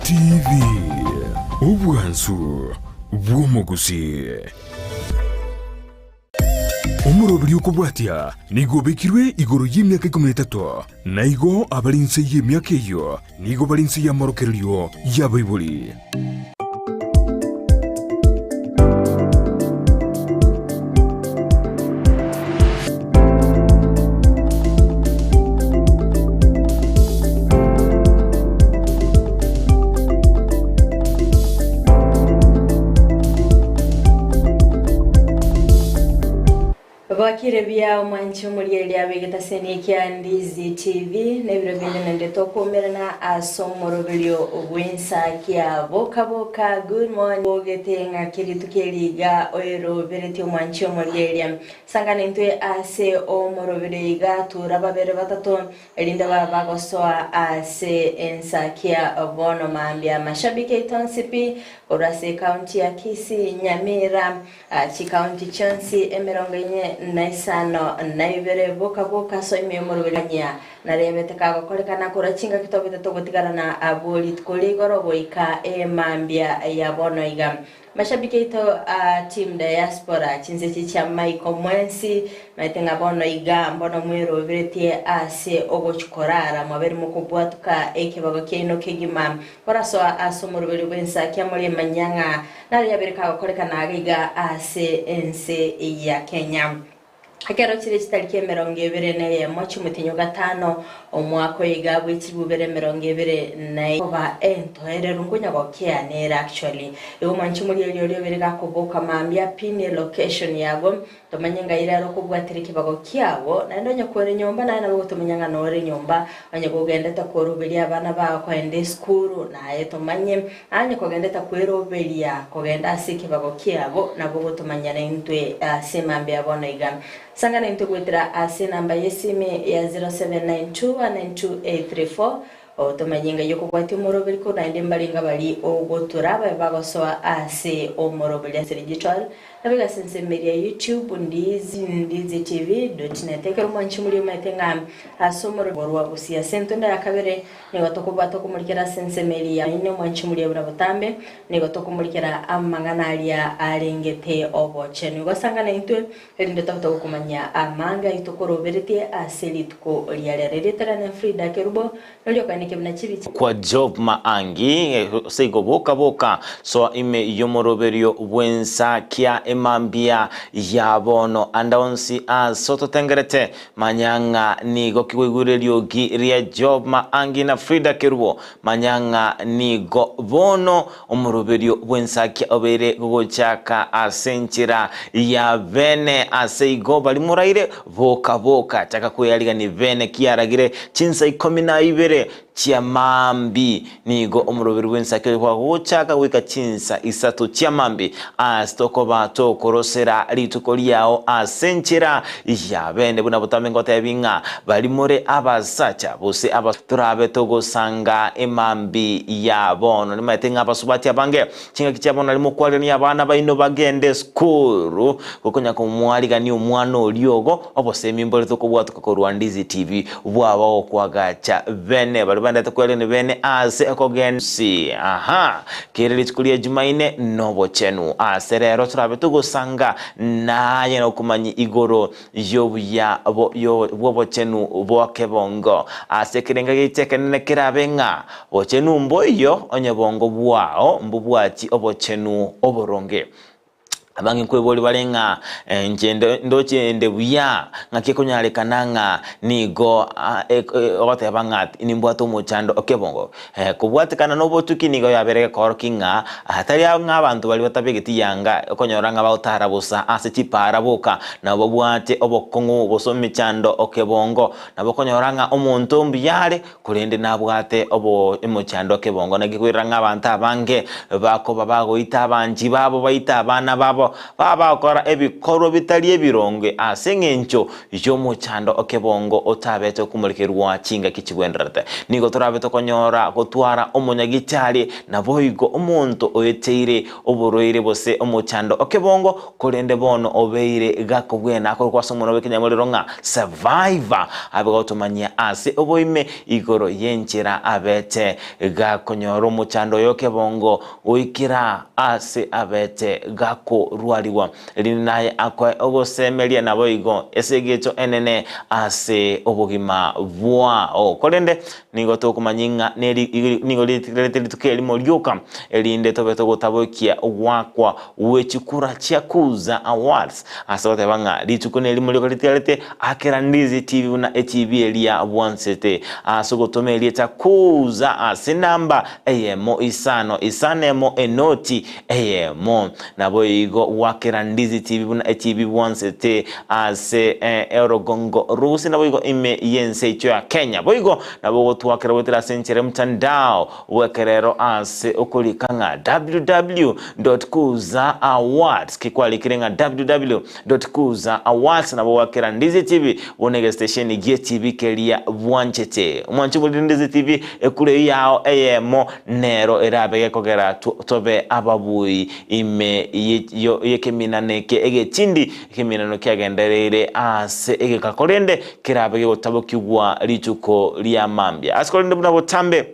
TV, obwansu bw'omogusii. Omoroberi okobwatia nigo obekirwe igoro y'emiaka ikomi na etato, na igo abare inse y'emiaka eyio nigo bare inse y'amorokererio y'abaibori. Bwakire buya omwanchi omorigereria abegete ase ekia Ndizi TV na ebiro binde naende tokomerana ase omoroberio bw'ensakia boka boka good morning bogete ng'aki rituko eri iga oeroberetie omwanchi omorigereria Sangana intwe ase omorobere iga tura babere batato, erinde babe bagosoa ase ensakia bono mambia. Mashabiki aito onsi pi korwa ase ecounty ya Kisii, Nyamira, chicounty chionsi emerongo enye na isano na ibere boka boka ase ime y'omorobere kanyia narebete kagokorekana korwa chingaki tobete togotigarana abwo rituko rigoro goika emambia ya bono iga. Mashabiki aito a team diaspora chinse echi chia maiko mwensi maete ng'a bono iga mbono mweroberetie ase ogochi korara mwabere mokobwatuka ekebago kiaino kegima korasoa ase omoroberio bw'ensakia moremanyia ng'a naro yabere kagokorekana iga iga ase ense ya Kenya. Ekero chire chitariki emerongo ebere na eyemo chi'omotienyi o gatano, omwaka oyo iga bwe chilifu ibere emerongo ebere na Koba entoereru nkonya gokea nere actually. Igo mwanche omorigereria oria obere gakoboka mambia pin location yago tomanye ng'ai rero okobwatera ekebago kiago naende onye kore nyomba naye nabo ogotomanya ng'a nore nyomba onye kogendete koroberia abana bao koenda esukuru naye tomanye Onye kogendete kweroberia kogenda ase ekebago kiabo, nabo ogotomanya naintwe ase emambia ya bono iga. Sanga naintwe goetera ase enamba y'esimi ya 0792192834, otomanye ng'ai okobwatia omoroberi korwa naende mbarenga baria ogotura babe bagosoa ase omoroberi ase digital. Naboigo ase ensemo eria ya YouTube, Ndizi, ndizitv.net. Ekero mwanchi moria omanyete ng'a ase omoroberi korwa gusii ase entunda ya kabere, Nigo tokobwata okomorikera ase ensemo eria yaino mwanche moria buna botambe, nigo tokomorikera amang'ana aria arengete obochenu. Igo sangana intwe, erinde tobe togokomanyia amange ayio tokoroberetie ase rituko ria rero. Erieta riane Frida Kerubo, noria okanekia buna chibicha. Kwa Job Maangi, gose igo boka boka, soa ime y'omoroberio bw'ensakia emambia ya bono. Ande onsi ase ototengerete, Manya ng'a nigo kigoigure eriogi ria Job Maangi na Frida Kerubo. Manya ng'a nigo bono omoroberio bw'ensakia obeire gogochaka ase enchera ya bene. Ase igo baria moraire, boka boka, chaka kweyarigania bene kiaragire chinsa ikomi na ibere chia maambia. Nigo omoroberi bw'ensaki oyo bwagochaka goika chinsa isato chia mambia, ase tokoba tokorosera rituko riao ase enchera ya bene. Buna botambe ngotebi ng'a baria more abasacha gose aba torabe togosanga emambia ya bono. Nimaete ng'a abasubati abange chingaki chia bono naria mokwarerania abana baino bagende esukuru, gokonya komwarigania omwana oria ogo, Obosemi mbore tokobwatoka korwa Ndizi TV bwaba okwagacha bene baria baendete kwereni bene ase okogensi aha kere rituko ria Jumaine nobochenu ase rero torabe togosanga naye nokomanyi igoro yobuya bwobochenu bwakebongo ase ekerenga giaito ekenene kerabe ng'a bochenu mboiyo onye bongo bwao mbobwati obochenu oboronge. Abange nkweboria bare ng'a inche ndoche inde buya, ng'aki ekonyarekana ng'a nigo ogoteba ng'a nimbwate omochando o kebongo. Kobwatekana nobotuki nigo yabere gekoorokia ng'a tari ng'a abanto baria batabegeti yanga okonyora ng'a bagotara bosa ase chipaara boka, nabo babwate obokong'u gose emechando o kebongo. Nabo okonyora ng'a omonto mbuya are, Korende nabwate omochando kebongo, naki koirera ng'a abanto abange bakoba bagoita abanchi babo baite abana babo. babo babakora ebikorwa bitari ebironge ase engencho y'omochando o kebongo otabete okomorekerwa chingaki chigwendererete. Nigo torabe tokonyora gotwara omonyagitari, naboigo omonto oeteire oborwaire gose omochando o kebongo, korende bono obeire gakobwena akorokwa ase omonwa bw'ekenyamorero ng'a Survivor, abe gotomanyia ase oboime igoro y'enchera abete gakonyora omochando oyo o kebongo goikera ase abete gakorwarigwa. Erinde naye akoe ogosemeria naboigo esegecho enene ase obogima bwao. Korende nigo tokomanya ng'a nigo ritigarete rituko erimo rioka, erinde tobe togotabokia ogoakwa gwe chikura chia Kuza Awards, ase goteba ng'a rituko nerimo rioka ritigarete akera Ndizi TV buna etibi eria bwansete ase ogotoma erieta Kuza ase enamba eyemo isano isano emo enoti eyemo. Naboigo gwakera Ndizi TV buna etibi bwansete ase orogongo rw'Ogusii naboigo ime y'ense yaito ya Kenya. Boigo nabo ogotwakera goetera ase enchera y'omtandao bw'ekerero ase okorika ng'a www.kuzaawards kikwarikire ng'a www.kuzaawards nabo gwakera Ndizi TV buna egesitesheni gi'etibi keria bwanchete. Omwanchi bore Ndizi TV ekura eyio yao eyemo Nero erabe gekogera tobe ababui ime y'ekeminano eke egetindi, ekeminano kiagendereire ase egeka, korende kerabe gegotabokigwa rituko ria mambia. Ase korende buna botambe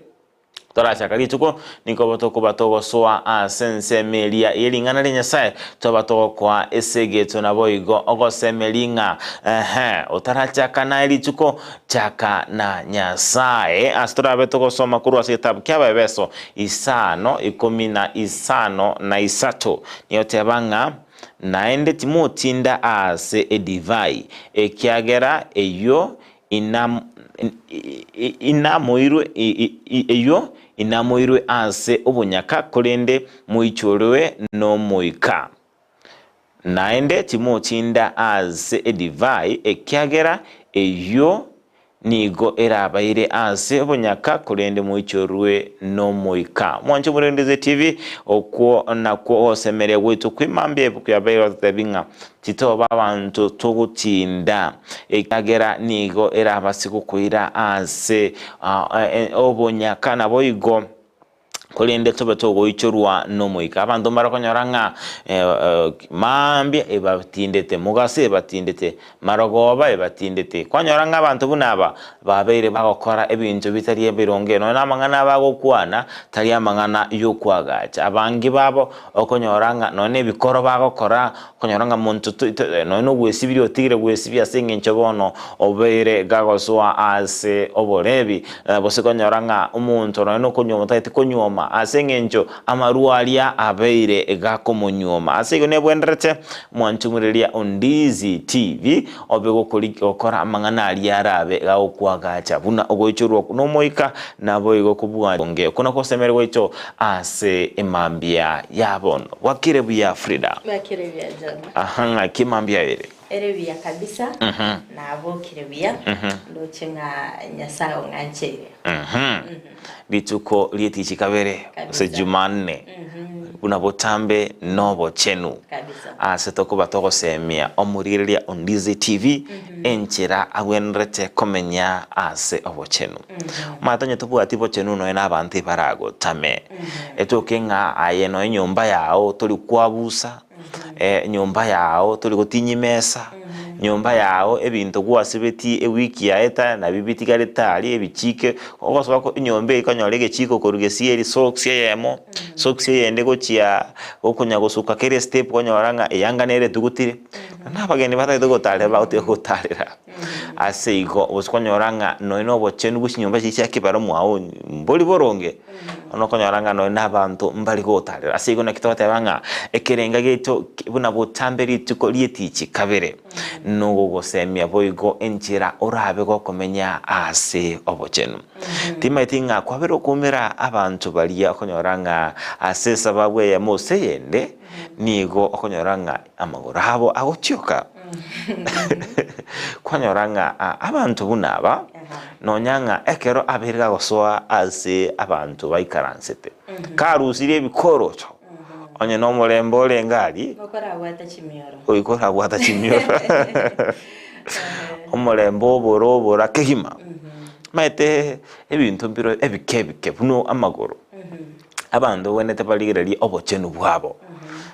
torachaka rituko, nikoba tokoba togosoa ase ensemo eria ye ring'ana ria Nyasae, toba togokoa esegeto naboigo ogosemeria ng'a ehe, otarachaka naye rituko, Chaka na Nyasae. Ase torabe togosoma korwa ase egetabu ki'Abaebeso isano, 13, nigoteba ng'a, Naende timotinda aase edivai, ekiagera eyio inamoirwe eyio inamoirwe ase obonyaka, korende moichorwe n'Omoika. Naende timotinda ase edivai, ekiagera eyio nigo erabaire ase obonyaka, korende moichorwe n'Omoika. Mwanche Omorendeze TV, okwo nakwo ogosemeria gwaito kw'emambia ebuku ya Baibuli egototebi ng'a titoba abanto togotinda, ekiagera nigo erabase gokoira ase obonyaka naboigo. Korende tobe togoichorwa n'Omoika. Abanto mbare konyora ng'a mambia ebatindete, mogaso ebatindete, marogoba ebatindete. Kwanyora ng'a abanto buna aba babeire bagokora ebinto bitari ebironge, nonya namang'ana abagokwana tari amang'ana y'okoagacha. Abange babo okonyora ng'a nonya nebikoro bagokora, okonyora ng'a monto nonya nogwesibiria otigire gwesibia ase eng'encho bono obeire gagosoa ase oborebi. Gose konyora ng'a omonto nonya nokonyuoma otagete konyuoma ase eng'encho amarwa aria abeire gakomonyuoma. Ase igo nebwenerete mwanchumureria Ondizi TV obe gokora amang'ana aria arabe gagokwagacha buna ogoichorwa n'Omoika naboigo kobua onge. Okwo nakwo ogosemeria gwaito ase emambia ya bono. Bwakire buya Frida? Bwakire buya Jama. Aha ng'aki emambia ere? Ere buya kabisa, nabokire buya, ndoche ng'a Nyasae ong'ancheire. Rituko ri'etichi kabere, gose Kabisa. Jumanne, buna botambe nobochenu, Kabisa. ase tokoba togosemia omorigereria o Ndizi TV enchera agwenerete komenya ase obochenu. Omanyete onye tobwati bochenu nonya na abanto ebaragotame, etoke ng'a aye nonya enyomba yao tori kwabusa, Enyomba yao tori gotinyia emesa, enyomba yao ebinto gwasibetie ewiki yaeta nabio bitigarete aria ebichiko, ogosoa ko enyomba eye okonyora egechiko korwa gesieri socks eyemo, socks eyende gochia gokonya gosuka kera estep okonyora ng'a eyanga nere etugutire, naende abageni batagete gotarera bagotiga gotarera. Ase igo gose okonyora ng'a nonya na obochenu bwa chinyomba chiria chia kebara mwao mbori boronge. Bono okonyora ng'a nonya na abanto mbari gotarera. Ase igo naki togoteba ng'a ekerenga giaito buna botambe rituko ri'etichi kabere, nogogosemia boigo enchera orabe gokomenya ase obochenu. Timaeti ng'a kwabere okoumera abanto baria okonyora ng'a ase esababu eyemo gose eyende, nigo okonyora ng'a amagoro abo agotioka. Kwanyora ng'a abanto buna aba, nonya ng'a ekero abeire gagosoa ase abanto baikaransete, karusirie ebikoroto, Onye na omorembe orenge aria, Okorabwata chimioro. goika orabwata chimioro. Omorembe obore obora kegima. Omanyete ebinto mbire ebike ebike buna amagoro, abanto babwenerete barigererie obochenu bwabo.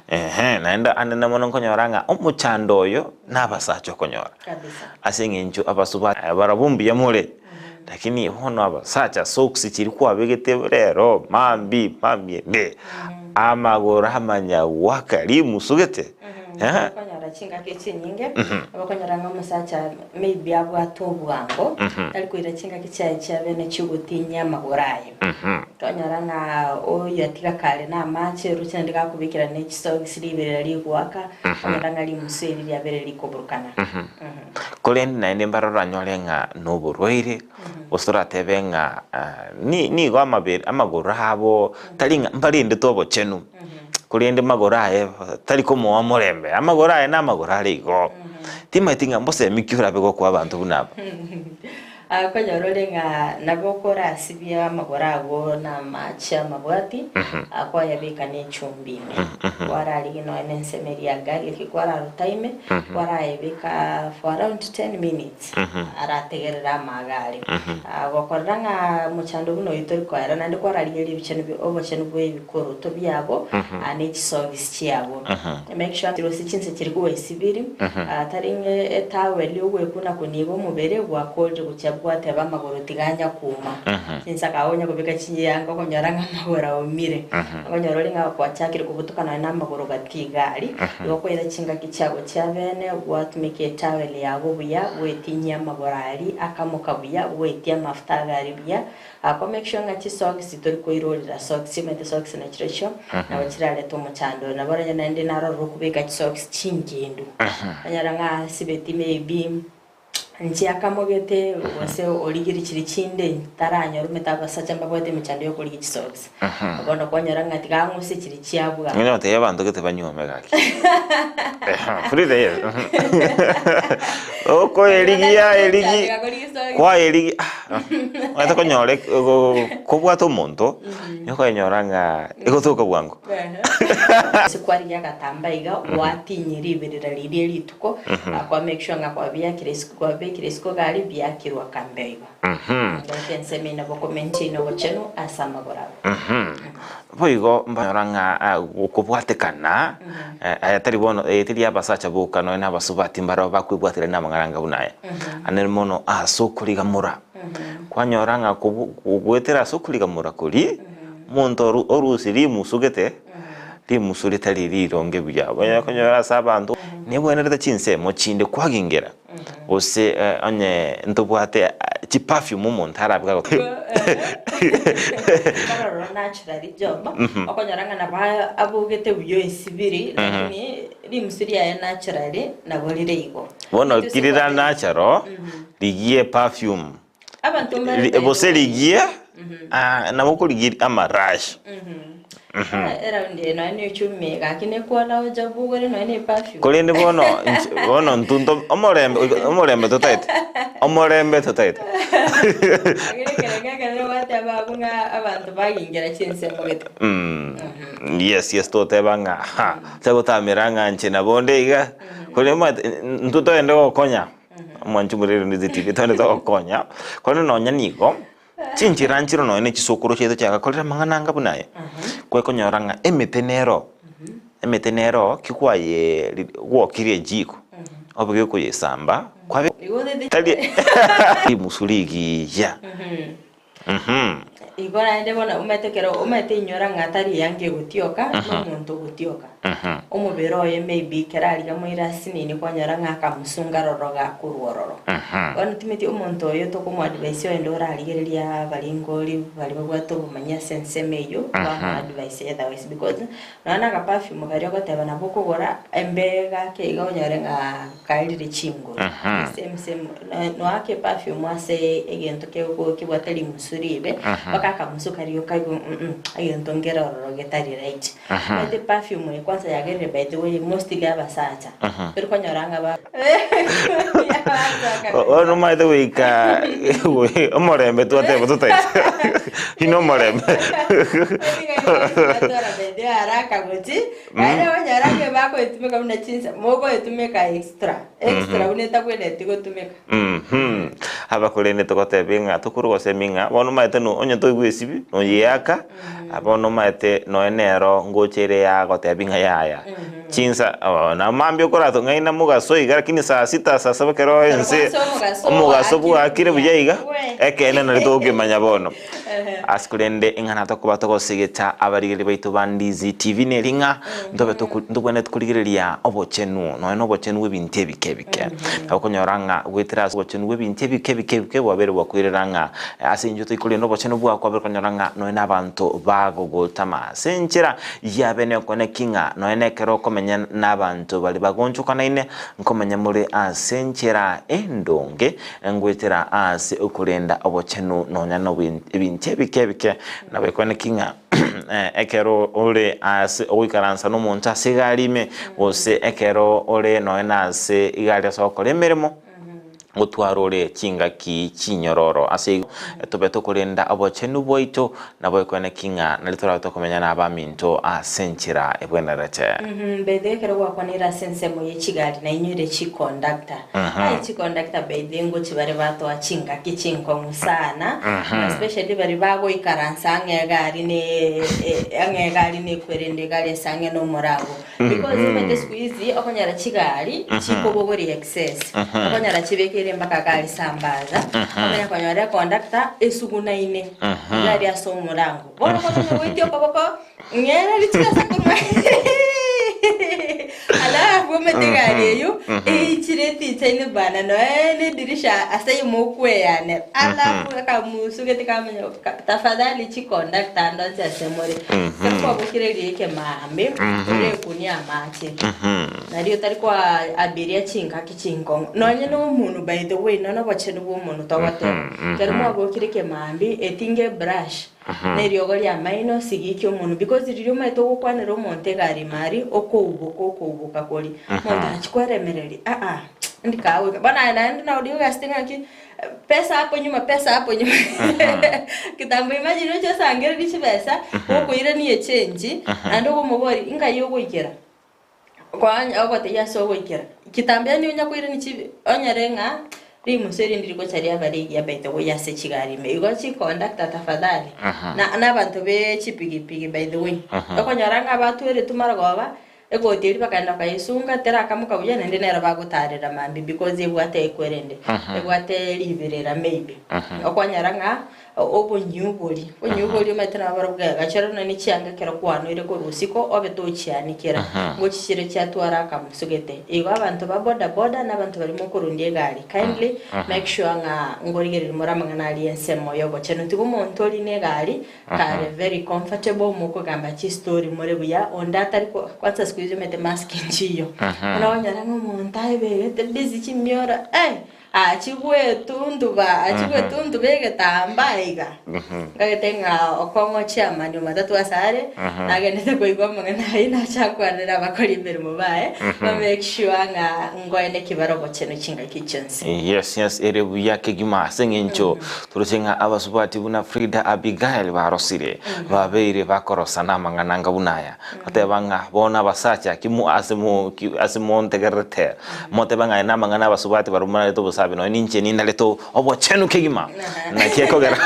Ehe, naende ande na mono nkonyora ng'a omochando oyo na abasacha okonyora. Kabisa. Ase eng'encho abasubati barabwo mbuya more, lakini bono abasacha socks chiria kwabegete rero, mambia, mambia ende, amagoro amanya goaka rimusugete eh. Okonyora chingaki chinyinge, abakonyora ng'a omosacha maybe abwate obwango, tari koira chingaki chiaye chia bene chiogotinyia amagoro aye. Tonyora ng'a oyo atiga kare na amache, roche naende gakobekera ne chisogisi riberera rigoaka, onyora ng'a rimusu eri riabeire rikoburukana. Korende naende mbare oranyore ng'a noborwaire, gose oratebe ng'a ni nigo amabere amagoro abo tari ng'a mbarendete obochenu, korende magoro aye tari komoa omorembe, amagoro aye namagoro are igo. Timanyeti ng'a mbosemi ki orabe gokoa abanto buna aba. Akonyora ore ng'a nabo okorasibie amagoro agwo namache amabwati, akwayabeka nechumbi ime. Kwararigia nonya nensemo eria ya garlic kwararuta ime, kwarayebeka for around 10 minutes, arategerere amaga aria. Gokorera ng'a mochando buna oyio tori koera, naende kwararigereria ebichenu bi obochenu bwa ebikoroto biabo, ne chisogisi chiabo. Make sure gose chinsa chiria gwaesibiri, tari ng'a etowel ogwekuna kuniba omobere gwakorire gochia gwateba amagoro tiga anya kuuma. Chinsa kago onya kobeka chiyanga okonyora ng'a amagoro aomire. Okonyora ore ng'a gwachakire kobutoka nonya na amagoro gati iga aria, igo okoira chingaki chiago chia bene gwatumeka etowel yago buya gwetinyia amagoro aria akamoka buya gwetia amafuta abe aria buya. Ko make sure ng'a chisocks tori koirorera socks, omanyete socks nachirochio nabo chirarete omochando oyo. Nabo oranyore naende narorire okobeka chisocks chinkendu, onyore ng'a asibeti maybe nchiakamogete gose origirie chiria chinde taranyora omanyete abasacha mbabwate emechando ya okorigia chisocks. Bono kwanyora ng'a tiga ang'use chiria chiabua. Onye gotebia abanto gete banyuome gaki. Frida yes. Okoerigia erigi kwaerigia ah, omanyete konyora ek- go- kobwata omonto, nigo okonyora ng'a egotoka bwango. Ase kwarigia agatambaa iga gwatinyia riberera riria rituko, kwa make sure ng'a kwabiakire isiko kwabibekire isiko iga aria biakirwa kambe igo. Goika ensemo eye nabo okomaintain obochenu ase amagoro abo. Boigo mbanyora ng'a okobwatekana aya tari bono eye teri abasacha boka nonya na abasubati mbarabwo bakwebwaterania na amang'ana anga buna aya. Ande mono ase okorigamora, kwanyora ng'a kobu goetera ase okorigamora koria, omonto oru orusia rimusu gete, rimusu ritari rironge buya. Onye okonyora ase abanto, nebwenerete chinsemo chinde kwagingera. Gose onye ntobwate chiperfume omonto arabe gago Korora naturally job okonyora ng'a nabo abogete buya oesibiri lakini rimusu riaye naturally nabo rire igo. Bono kirira natural rigie perfume Abanto mbarete gose rigie nabo okorigia amarash. Eraundi eye nonya ne echumi gaki nekwara ocha obogore nonya ne perfume. Korende bono inche bono intwe nto omorembe omorembe totaete omorembe totaete. Lakini ekerengo ekenene gwateba abwo ng'a abanto bagingera chinsemo gete. Yes yes toteba ng'a ha tagotamera ng'a inche nabo onde iga korende omanyete intwe togende gokonya omwanchi omorero nizi TV togende togokonya korende nonya nigo. Chinchera nchire nonya ne chisokoro chiaito chiagakorire amang'ana anga buna aya, kwekonyora ng'a emete nero, emete nero ki kwaye gwokirie ejiko, obe gekoyesamba kwabe tari rimusu rigiya mh. Igo naende bono omanyete ekero omanyete inyora ng'a tari eanga egotioka, na omonto ogotioka. Omobere oye maybe ekero arigia moire asinini kwanyora ng'a akamosunga roro gakorwa ororo. Bono timeti omonto oyo tokomoadvise oyonde orarigereria abaringori baria babwate obomanyi ase ensemo eyio, bamoadvise otherwise because nonya na akaperfume karia ogoteba nabo okogora embe gake iga onyore ng'a kaerire chinguru. Same same noake eperfume ase egento kebwate rimusu ribe. Mpaka akamusu karia okaigwa mm egento nkere ororo getari right. Omanyete perfume eye kwanza yagerire by the way mostly abasacha tori konyora ng'a ba Bono omanyete goika omorembe twateba totaete ine omorembe. Haraka gochi naende okonyora ng'a bakoetumeka buna chinsa mokoetumeka extra extra buna etagwenereti gotumeka. Mhm. Aba korende togotebia ng'a tokore gosemi ng'a bono omanyete no onye toigwa esibi noyeaka, bono omanyete nonya nero ngocha ere yagotebia ng'a yaya. Chinsa oo na mambia okoratong'aina mogaso iga lakini saa sita saa saba ekero Ekero ense kwanza omogaso omogaso oakire bwakire buya, buya iga, we. ekeene nari togokemanya bono. Ase korende ing'ana tokoba togosegeta abarigereria baito ba Ndizi TV neri ng'a ntobe toku ntobwenerete korigereria obochenu nonya na obochenu bw'ebinto ebike ebike. Nabo okonyora ng'a goetera ase obochenu bw'ebinto ebike ebike ebike bwabeire bwakoirera ng'a ase inchuo toikorenda obochenu bwao kwabeire okonyora ng'a nonya na abanto bagogotama. Ase enchera y'abene okoneki ng'a nonya na ekero okomenya n'abanto baria bagonchokanaine nkomenya more ase enchera endonge Ngoetera aase okorenda obochenu nonya nebinto ebike ebike, nabo ki ng'a ekero ore aase ogoikaransa nomonto ase egari ime, gose ekero ore nonya nase egari ase ogokora emeremo, gotwara ore chingaki chinyororo. Ase igo, tobe tokorenda obochenu bwaito, nabo ekwene ki ng'a nari torabe tokomenya nabaminto ase enchera ebwenerete. By the way ekero gwakwanire ase ensemo ye chigari nainyoire chiconductor. Aye chiconductor by the way ngochi bare batoa chingaki chinkong'u sana na especially baria bagoikaransa ang'e egari ne ang'e egari nekwerende egari ase ang'e na omorango. Because omanyete siku hizi okonyora chigari chikobogoria excess okonyora chibekeire mpaka gari sambaza omanye konyora econductor esugunaine egari ase omorango bono okonya goitia okoboko ng'era richigasa korwa alafu omanyete egari eywo eichire etichaine bana noe na edirisha ase eyemo okweyanera alafu akamusu gete kamanya tafadhali chiconductor ande onsi ase more ekero kwabokire riria ekemaambia orekunie amache nario otari koa abiria chingaki chinkong'u nonye na omonwe by the way nonya obochenu bwa omonwe togoteba ekero mwabokire ekemaambia etinga ebrush na eriogo ri'amaino sigikia omonwe because riria omanyete ogokwanera omonto egari ime aria okouboka okouboka koria omonto achia kweremereria aa ndikagoika bono aye naende naoria ogasete ng'aki Pesa hapo nyuma, pesa hapo nyuma. Kitambo imagine oche osangererie chibesa, okoirania echange, naende okomoboria ingai ogoikera? Kwanya ogotebia ase ogoikera. Kitambo yaani onya koirania chibe onyore ng'a rimusu erinde rigocha riaba rigiya by the way ase chigari ime. Igo chiconductor tafadhali, na na abanto be chipigipigi by the way, okonyora ng'a batweretwe marogoba, Egoti eria bakagenda bakayesunga, terakamoka buya, naende nero bagotaarera mambia because ebwate ekwerende, ebwate riberera maybe. Okwanyora ng'a obonyio boria, obonyio boria omanyete nabo barobwo gachora nonya ne chianga ekero kwanoire korwa isiko obe tochianikera, ngochichire chiatwara akamusu gete. Igo abanto ba boda boda na abanto baria mokorundia egari, kindly make sure ng'a ngorigereria more amang'ana aria ensemo ya obochenu. Tiga omonto oria na egari Kare very comfortable mokogamba chistory more buya onde atari ko kwanza siku hizi omanyete mask nchiyo bono okonyora ng'a omonto aebegete busy chimioro eh achigwetunduba achigwetunduba egetambaa iga nkagete ng'a okong'o chairman o matatu ase are nagendete koigwa amang'ana ayio nacha akwanere abakori emeremo baye ba make sure ng'a ngoene ki bare obochenu chingaki chionsi. Yes, yes, ere buya kegima ase eng'encho Toroche ng'a abasubati buna Frida Abigail barosire, babeire bakorosana amang'ana anga buna aya. Bateba ng'a bono abasacha ki mo ase mo ki ase montegererete, motebe ng'a aya namang'ana abasubati barabwo morarete obosabi nonya ninche ninarete obochenu kegima. Naki ekogera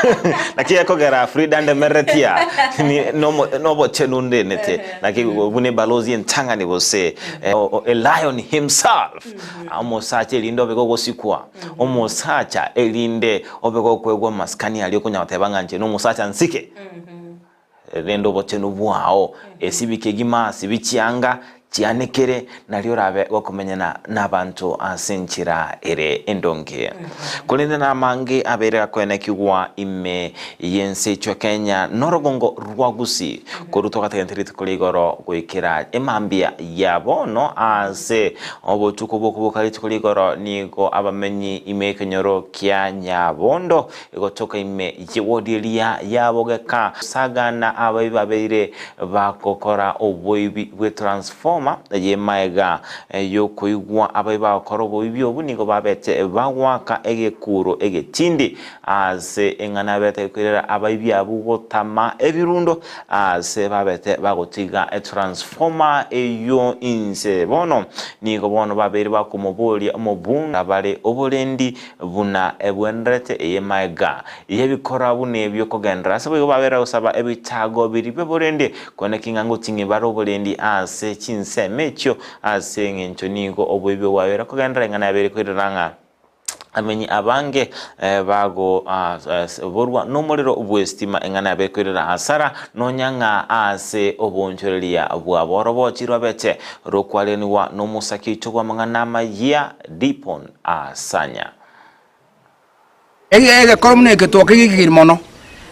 naki ekogera Frida andemereretie aa ni nomo nobochenu ndenete. Naki buna ebalozi entang'ani gose a lion himself, omosacha erinde obe gogosikwa. Omosacha, erinde obe gokoegwa amasikani aria okonyara goteba ng'a inche nomosacha nsike. Renda obochenu bwao, esibi kegima, sibi chianga, Chianekere, nario orabe gokomenyana nabanto ase enchera ere endonge. Korende namange abeire gakoenekigwa ime y'ense echwe Kenya norogongo rwa Gusii, korwa togatagete rituko ria igoro goikera emambia ya bono ase obotuko bw'okoboka rituko ria igoro nigo abamenyi ime y'ekenyoro kia Nyabondo egotoka ime y'ewodi eria ya Bogeka Saga na abaibi babeire Bagokora oboibi bw'etransformer y'emaega y'okoigwa abaibi bagokora oboibi obwo nigo babete bagoaka egekuro egetindi ase eng'ana yabete ekoirera abaibi abwo gotama ebirundo ase babete bagotiga etransformer eyio inse. Bono nigo bono babeire bakomoboria omobunge bare oborendi buna ebwenerete ey'emaega y'ebikora buna ebio kogenderera. Ase boigo babera gosaba ebitago biria bi'oborendi, korende ki ng'a ngoting'ia bare oborendi ase chinsemo echio, ase engencho nigo oboibi bwabera kogenderera ing'ana yabeire koirera ng'a amenyi abange bago borwa nomorero bw'esitima eng'ana yabeire koirera hasara nonya ng'a ase oboonchoreria bwabo. Orobochi rwabete rokwarenigwa nomosaki oito bw'amang'ana amayia Dipon Asanya. Egekoro buna eke twakegikiri mono,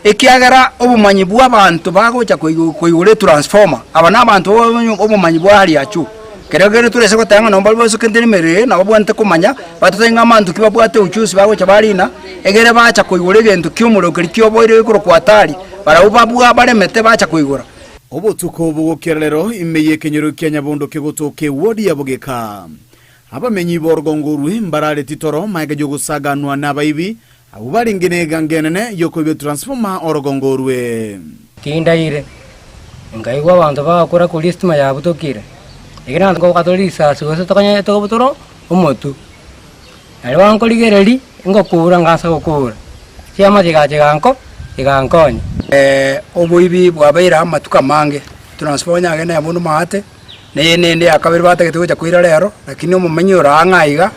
ekiagera obomanyi bw'abanto bagocha koigora etransformer, aba nabanto obomanyi bwa hali ya juu. Kero kere torese goteba ng'a nabo basokete emerero eye nabo babwenerete komanya, batotebie ng'a abanto ki babwate ujuzi bagocha barina, egere bacha koigora egento kia omorero keria kioboire gekorokwa hatari, barabwo babwa baremete bacha koigora. Obotuko bogokia rero ime y'ekenyoro kia Nyabondo kegotoka ewodi ya Bogeka. Abamenyi b'orogongo orwe mbarareti toro magega y'ogosaganwa nabaibi, abwo barenge negango enene y'okoiba etransformer orogongo orwe. Tindaire, nkaigwa abanto bagakora koria esitima yabutokire, ekero nagoka tore risasi gose tokonyete tokobutora omotwe. Nario bankorigereria, ngokura ngansa gokura, chiama chigacha chiganko chigankonya. Oboibi bwabeire amatuko amange, transformer onye agende abwo maate. Neye nende ya kabere batagete gocha koira rero, lakini omomenyi ore ang'e aiga,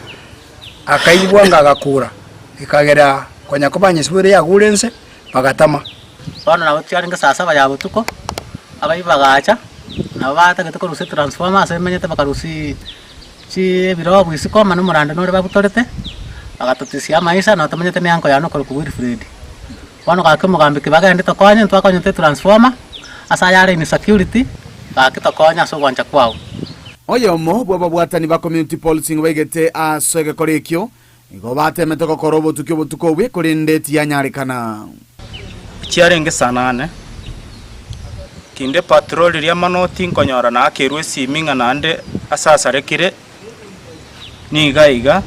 akaigwa ng'a agakura, ekagera konya kobanyesibore yagure inse, bagatama. Bono nabo chiarenge saa saba ya botuko, abaibi bagacha, nabo batagete korusia etransformer ase emenyete bakarusia chi ebirobu isiko mani omorande nore babutorete, bagatotisia amaisa nabo tomenyete ne uncle yane okorokwa Wilfred. Bono gaki omogambi ki bagende tokonye, ntwakonyete etransformer, ase ayare insecurity, gaki tokonye ase ogwancha kwao. Oyomo bw'ababwatani ba Community Policing baigete ase egekora ekio, nigo batemete gokora obotuki obotuko obwe korende tiyanyarekana. Chiarenge saa nane, kinde patrol riria manoti nkonyora naakerwe esimi ng'a naende ase asarekire, niga iga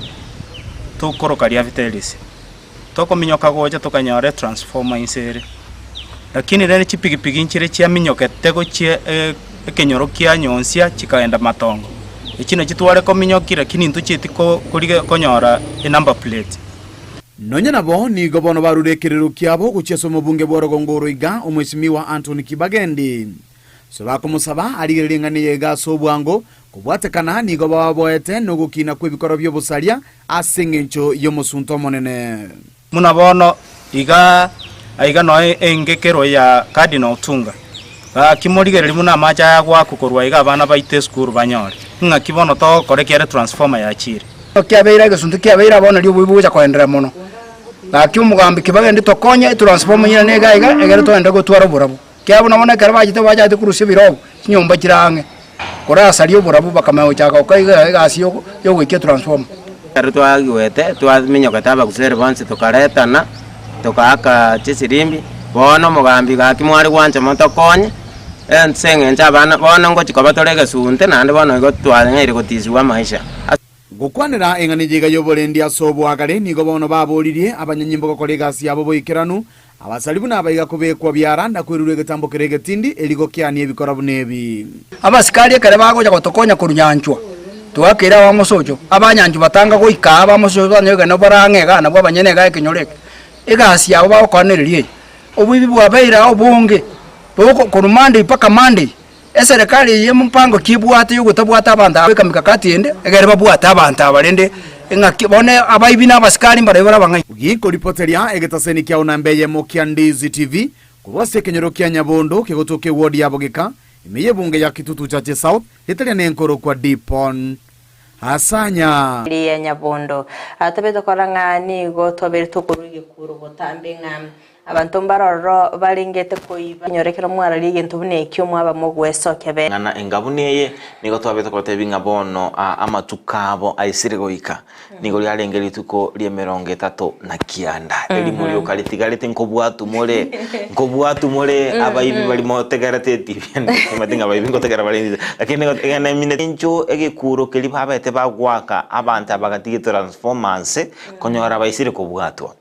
tokoroka Riavitelis. Tokominyoka gocha tokanyora etransformer inse ere, lakini rende chipigipigi nchire chiaminyokete gochia ekenyoro kia Nyonsia chikaenda matongo. Echi nachio tware kominyokia lakini ntochieti ko korigia konyora enumber plate. Nonya nabo, nigo bono barure ekerero kiabo gochia ase omobunge bw'orogongo oro iga, Omwesimigwa Anthony Kibagendi. Ase bakomosaba arigererie eng'ana eye iga ase obwango, kobwatekana nigo bababoete nogokina kw'ebikoro bi'obosaria ase engencho y'omosunte omonene. Buna bono iga aiga noe engekero ya Cardinal Otunga. Gaki morigererie buna amache aya agoakwa korwa iga abana baito esukuru banyore. Ng'aki bono togokora ekiagera etransformer yachire. Kiabeire egesunte kiabeire abwo nario obobe bogocha koenderera mono. Gaki omogambi kibagende tokonye etransformer enyene niga iga egere toende gotwara oborabu. Ekiagera buna bono ekero bachete bachagete korusia ebirogo, chinyomba chire ang'e, korasaria oborabu bakamanya gochaka gokora iga egasi yogoikia etransformer. Ekero twagwete twaminyokete abaguseri bonsi tokaretana, tokaaka chisirimbi, bono omogambi gaki mware gwancha motokonye, ase eng'encho abana bono ngochi koba tore egesunte naende bono igo twang'eire gotisigwa amaisha. Gokwanera eng'ana eye iga y'oborendi ase oboagare, nigo bono baboririe abanyanyimbo gokora egasi yabo boikeranu, Abasari buna abaiga kobekwa biara na kwerurwa egetambo kere egetindi, erio gokiania ebikora buna ebi. Abasikari ekero bagocha gotokonya korwa nyanchwa, twakeire abamosocho, abanyanchwa batanga goika aa abamosocho twanyoigana bare ang'e igaa nabwo abanyene igaa ekenyoro eke. Egasi yabo bagokora nereria eye. Oboibi bwabeire aa obonge, boko korwa Monday mpaka Monday, eserekari eye mopango ki ebwate yogotabwata abanto aba beka mikakati ende, egere babwate abanto aba rende ng'aki bono abaibi na abasikari mbarabwo bare abang'aini. Gikoripoteria egetaseni kiao namba eyemo kia Ndizi TV korwa ase ekenyoro kia Nyabondo kegotoka eward ya Bogeka. ime y'ebunge ya Kitutu Chache South, etaria nenkorokwa Dipon Asanya. Riria nyabondo tobete korora ng'a nigo twabeire tokorua egekuro botambe ng'a abanto mbare ororo barengete koiba. Inyora ekero mwararia egento buna ekio mwaba mogwesokia be. Ng'ana enga buna eye, nigo twabete gotebia ng'a bono amatuko abo aisire goika. Nigo riarenge rituko ri'emerongo etato na kianda, erimo rioka ritigarete nkobwatwa more, nkobwatwa more abaibi baria motegerete etibi, timanyeti ng'a abaibi ngotegera bare etibi, lakini nigo egene emineti encho egekuro keria babete bagoaka abanto aba bagatiga etransformer nse konyora baisire kobwatwa.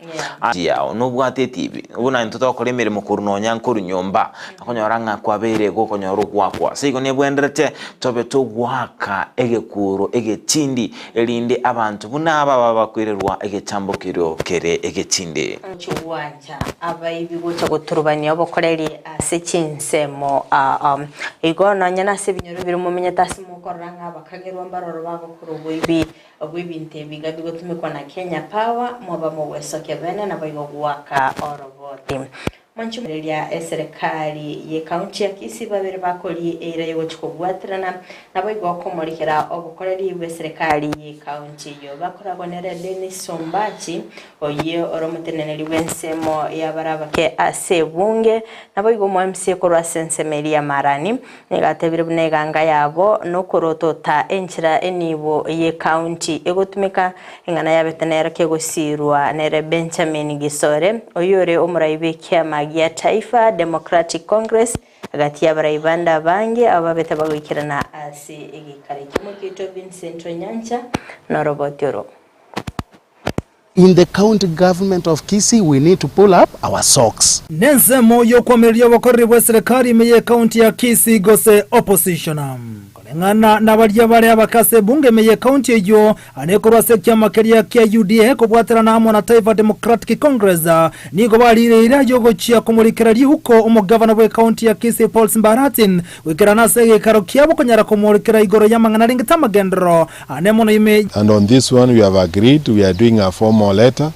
Yao nobwate etibi, buna intwe togokora emeremo korwa nonya nkorwa nyomba, okonyora ng'a kwabeire igo okonyora ogoakwa. Ase igo nebwenderete tobe togoaka egekuro egetindi Erinde abanto buna aba babe bakoirerwa egetambo kerio kere egetindi. Chigwancha abaibi gocha goturubania obokoreri ase chinsemo igo nonya nase ebinyoro biria momenyete ase mokorora ng'a abakagerwa mbaroro bagokora oboibi bw'ebinto ebi iga bigotumekwa na Kenya Power mwaba mogwesokia bene naboigo goaka oroboti. Monchumureria eserekari ye county ya Kisii babere bakorie eira yogochia kobwaterana naboigo komorikera obokoreri bw'eserekari ye county eyio. Bakoragwa nere Dennis Ombachi oyio ore omoteneneri bw'ensemo y'abarabake ase ebunge naboigo omo MCA korwa ase ensemo eria ya Marani nigo atebire buna eganga yabo nokorotota enchera enibo ye county egotumeka Eng'ana yabete nero kegosiirwa nere Benjamin Gisore, oyore omorai bw'ekiama gia Taifa Democratic Congress, gati y'abarai bande abange abo babete bagoikerana ase egeikaro ekio. Mokeito Vincent Onyancha noroboti oro. In the county government of Kisii we need to pull up our socks. Nensemo y'okwamereria obokoreri bw'eserekari ime y'ecounty ya Kisii gose opposition. Koreng'ana nabaria bare abake ase ebunge ime y'ecounty eyio, Ane korwa ase ekiama keria kia UDA kobwaterana amo na Taifa Democratic Congress nigo bariire eira y'ogochia komorikera riuko omogavana bw'ecounty ya Kisii Paul Simbarati goikerana ase egeikaro kiabo konyara komorikera igoro y'amang'ana arengete amagenderero ane mono ime And on this one we have agreed we are doing a formal letter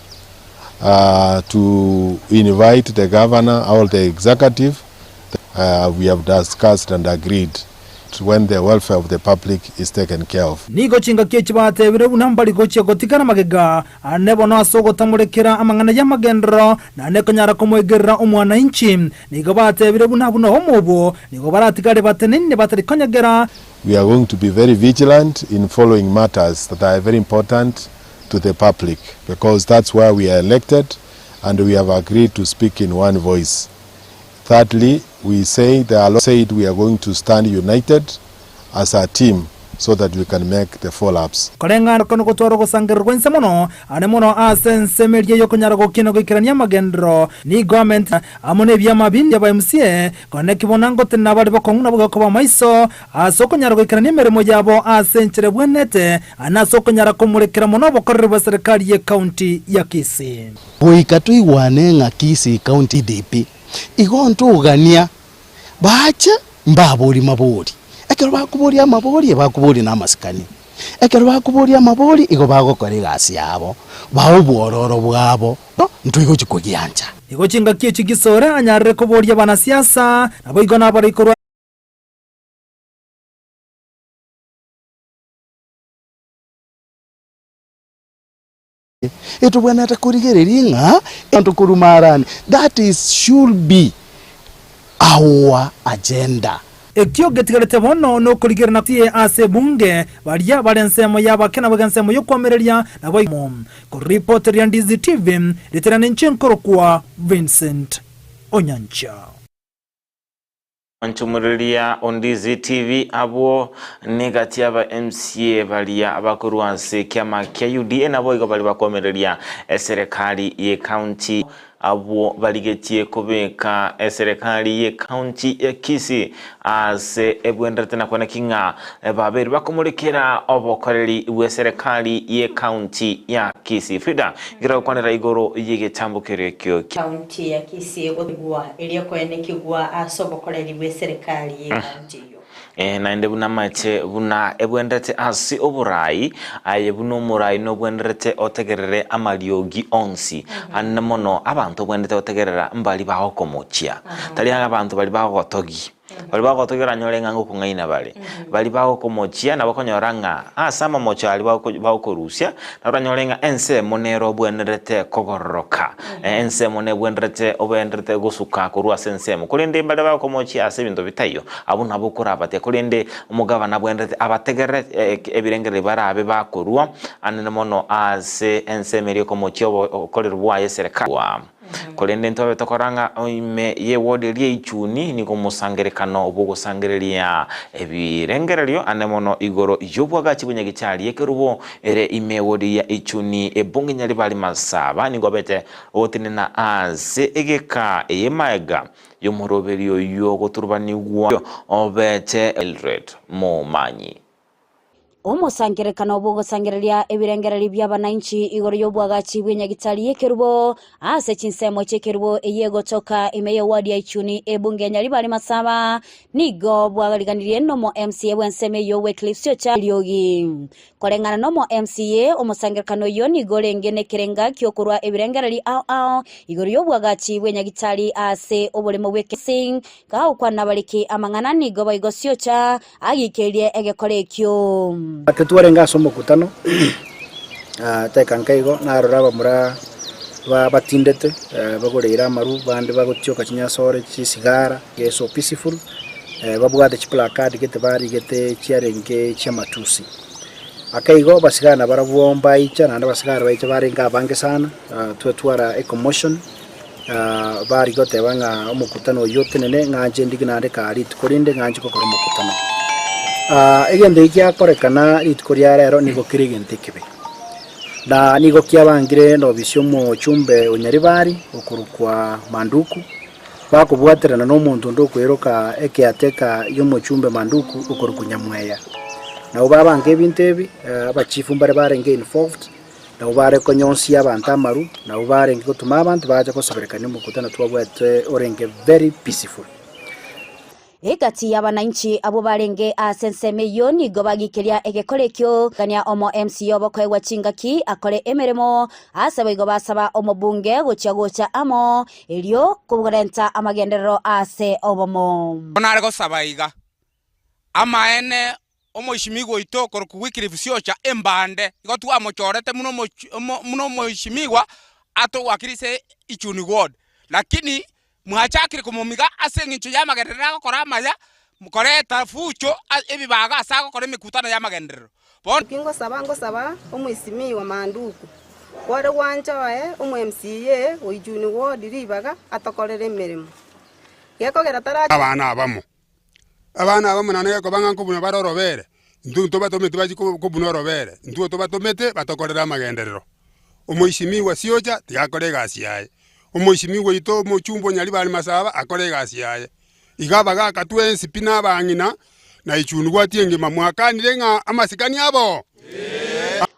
to invite the governor or the executive we have discussed and agreed when the welfare of the public is taken care of. Nigo chingaki echi batebire buna mbari gochia gotigara magega ane bono ase ogotamorekera amang'ana y'amagenderero, naende konyara komoigerera omwananchi. Nigo batebire buna abwo nobomo obwo nigo baratigare bateneine batari konyegera. We are going to be very vigilant in following matters that are very important to the public because that's why we are elected and we have agreed to speak in one voice. Thirdly, we say the law said we are going to stand united as a team so that we can make the follow-ups. Koreng'ana oko nogotwara ogosangererwa inse mono, ane mono ase ensemo eria y'okonyara gokina goikerania amagenderero, nigo amente amo nebiama binde aba MCA, koneki bono ngotenena bare bokong'u nabo gokoba amaiso ase okonyara goikerania emeremo yabo ase enchera ebwenerete, ane ase okonyara komorekera mono obokoreri bwe serikali ye county ya Kisii. Goika toigwane ng'a Kisii County DP igo ntogania bache mbaborie mabori. Ekero bakoboria amabori ebakoboria na amasikani. Ekero bakoboria amabori igo bagokora egasi yabo, bae obwororo bwabo, ntoigochi kogiancha. Igo chingaki echi Gisore anyarire koboria abanasiasa, naboigo nabarai korwa. Etobwenerete korigereria ng'a abanto korwa marani, that is should be our agenda. Ekio getigarete bono nokorigerana tie ase ebunge, baria bare ensemo y'abake naboigo ensemo y'okoamereria, naboigo Koripoteria Ndizi TV, riterane inche nkorokwa Vincent Onyancha. Nchumureria Ondizi TV abwo negati aba MCA baria bakorwa ase ekiama kia UDA naboigo baria bakomereria eserekari ye county abwo barigetie kobeka eserekari ye county ya Kisii ase ebwenderete na kweneki ng'a babere bakomorekera obokoreri bw'eserekari ye county ya Kisii. Frida Ekero agokwanera igoro y'egetambo keria ekio kia. County ya Kisii egotigwa erio koenekigwa ase obokoreri bw'eserekari ye county eyio. Eh, naende buna amache buna ebwenderete ase oborai, aye buna omorai nobwenderete otegerere amariogi onsi. Ande mono abanto obwenerete gotegerera mbari bagokomochia, tari abanto baria bagogotogia. Baria bagotogia oranyore ng'a ngokong'aina bare, baria bagokomochia nabo okonyora ng'a ase amamocho aria bagokorusia, nabo oranyore ng'a ensemo nere obwenerete kogororoka, ensemo nebwenerete obenderete gosuka korwa ase ensemo. Korende mbaria bagokomochia ase ebinto bitaiyo, abwo nabo okorabatia. Korende omogabana abwenerete abategerere ebirengererio barabe bakorua anene mono ase ensemo eria okomochia obokoreri bwaye eserekari. Korende ntwabe tokora ng'a ime y'ewodi eria eichuni nigo omosangerekano bw'ogosangereria ebirengererio ane mono igoro y'obwagachi bw'enyagichari y'ekerubo ere ime y'ewodi ya ichuni ebunge Nyaribari Masaba nigo abete ogotenena ase egeka eye maega y'omoroberio oyio ogoturubanigwa obete Eldred Momanyi. Omosangererekano bw'ogosangereria ebirengererio bi'abanainchi igoro y'obwagachi bw'enyagitari y'ekerubo ase chinsemo chi'ekerubo eyio egotoka ime y'eward ya Ichuni ebunge ya Nyaribari Masaba nigo bwariganirie nomo MCA bw'ensemo eyio Wycliffe Siocha Eriogi. Koreng'ana nomo MCA, omosangererekano oyio nigo orenge nekerenga gi'okorwa ebirengererio ao ao igoro y'obwagachi bw'enyagitari ase oboremo bw'ekesing gagokwana abariki amang'ana nigo boigo Siocha Agikerie egekora ekio. Ake twarenge ase omokutano, teka nkaigo narora abamura batindete bagoreire amaru, bande bagotioka chinyasore chisigara, so peaceful, babwate chiplacard gete barigete chiarenge chiamatusi. Ake igo abasigari nabarabwo mbaicha naende abasigari baicha barenge abange sana, twatwara ecommotion. Baria goteba ng'a omokutano oyio otenene, ng'a inche ndigie naende kaa rituko rinde ng'a inche gokora omokutano. Egento eki giakorekana rituko ria rero nigo kere egento ekebe, na nigo kiabangire na obisi omochumbe o Nyaribari okorokwa Manduku, bakobwaterana na omonto onde okoeroka ekeateka y'omochumbe Manduku okorokwa Nyamweya. Nabo babanga ebinto ebi, abachifu mbare barenge involved. Nabo bare konyonsia abanto amaru, nabo barenge gotoma abanto bache goseberekania omokutano twabwate orenge very peaceful. Egati y'abanainchi abwo barenge ase ensemo eyio nigo bagikeria egekora ekio, gania omo MCA obokoegwa chingaki akore emeremo, ase boigo basaba omobunge gochia gocha amo erio korenta amagenderero ase obomo. Bono are gosaba iga, Amaene Omoisimigwa oito okorokwa Wycliffe Siocha embande, igo twamochorete buna buna omoisimigwa atogwakirise Ichuni ward. Lakini mwachakire komomiga ase eng'encho y'amagenderero agokora amaya, koreta fujo ebibago ase agokora emekutano y'amagenderero. Bono. Naki ngosaba ngosaba omoisimigwa Manduku, kware gwancha oe omo MCA o Ichuni ward ribaga atokorere emeremo. Gekogera tarachi. Abana abamo. Abana abamo naende gekoba ng'a nkobuna bare orobere, intwe ntobatometi bachie kobuna orobere, intwe tobatomete batokorere amagenderero. Omoisimigwa siocha tiga akore egasi yaye, omoisimigwa oito omochumba o Nyaribari Masaba akore egasi yaye. Iga abagaka twensi pi na abang'ina, na echunugwati engima mwakanire ng'a amasikani abo.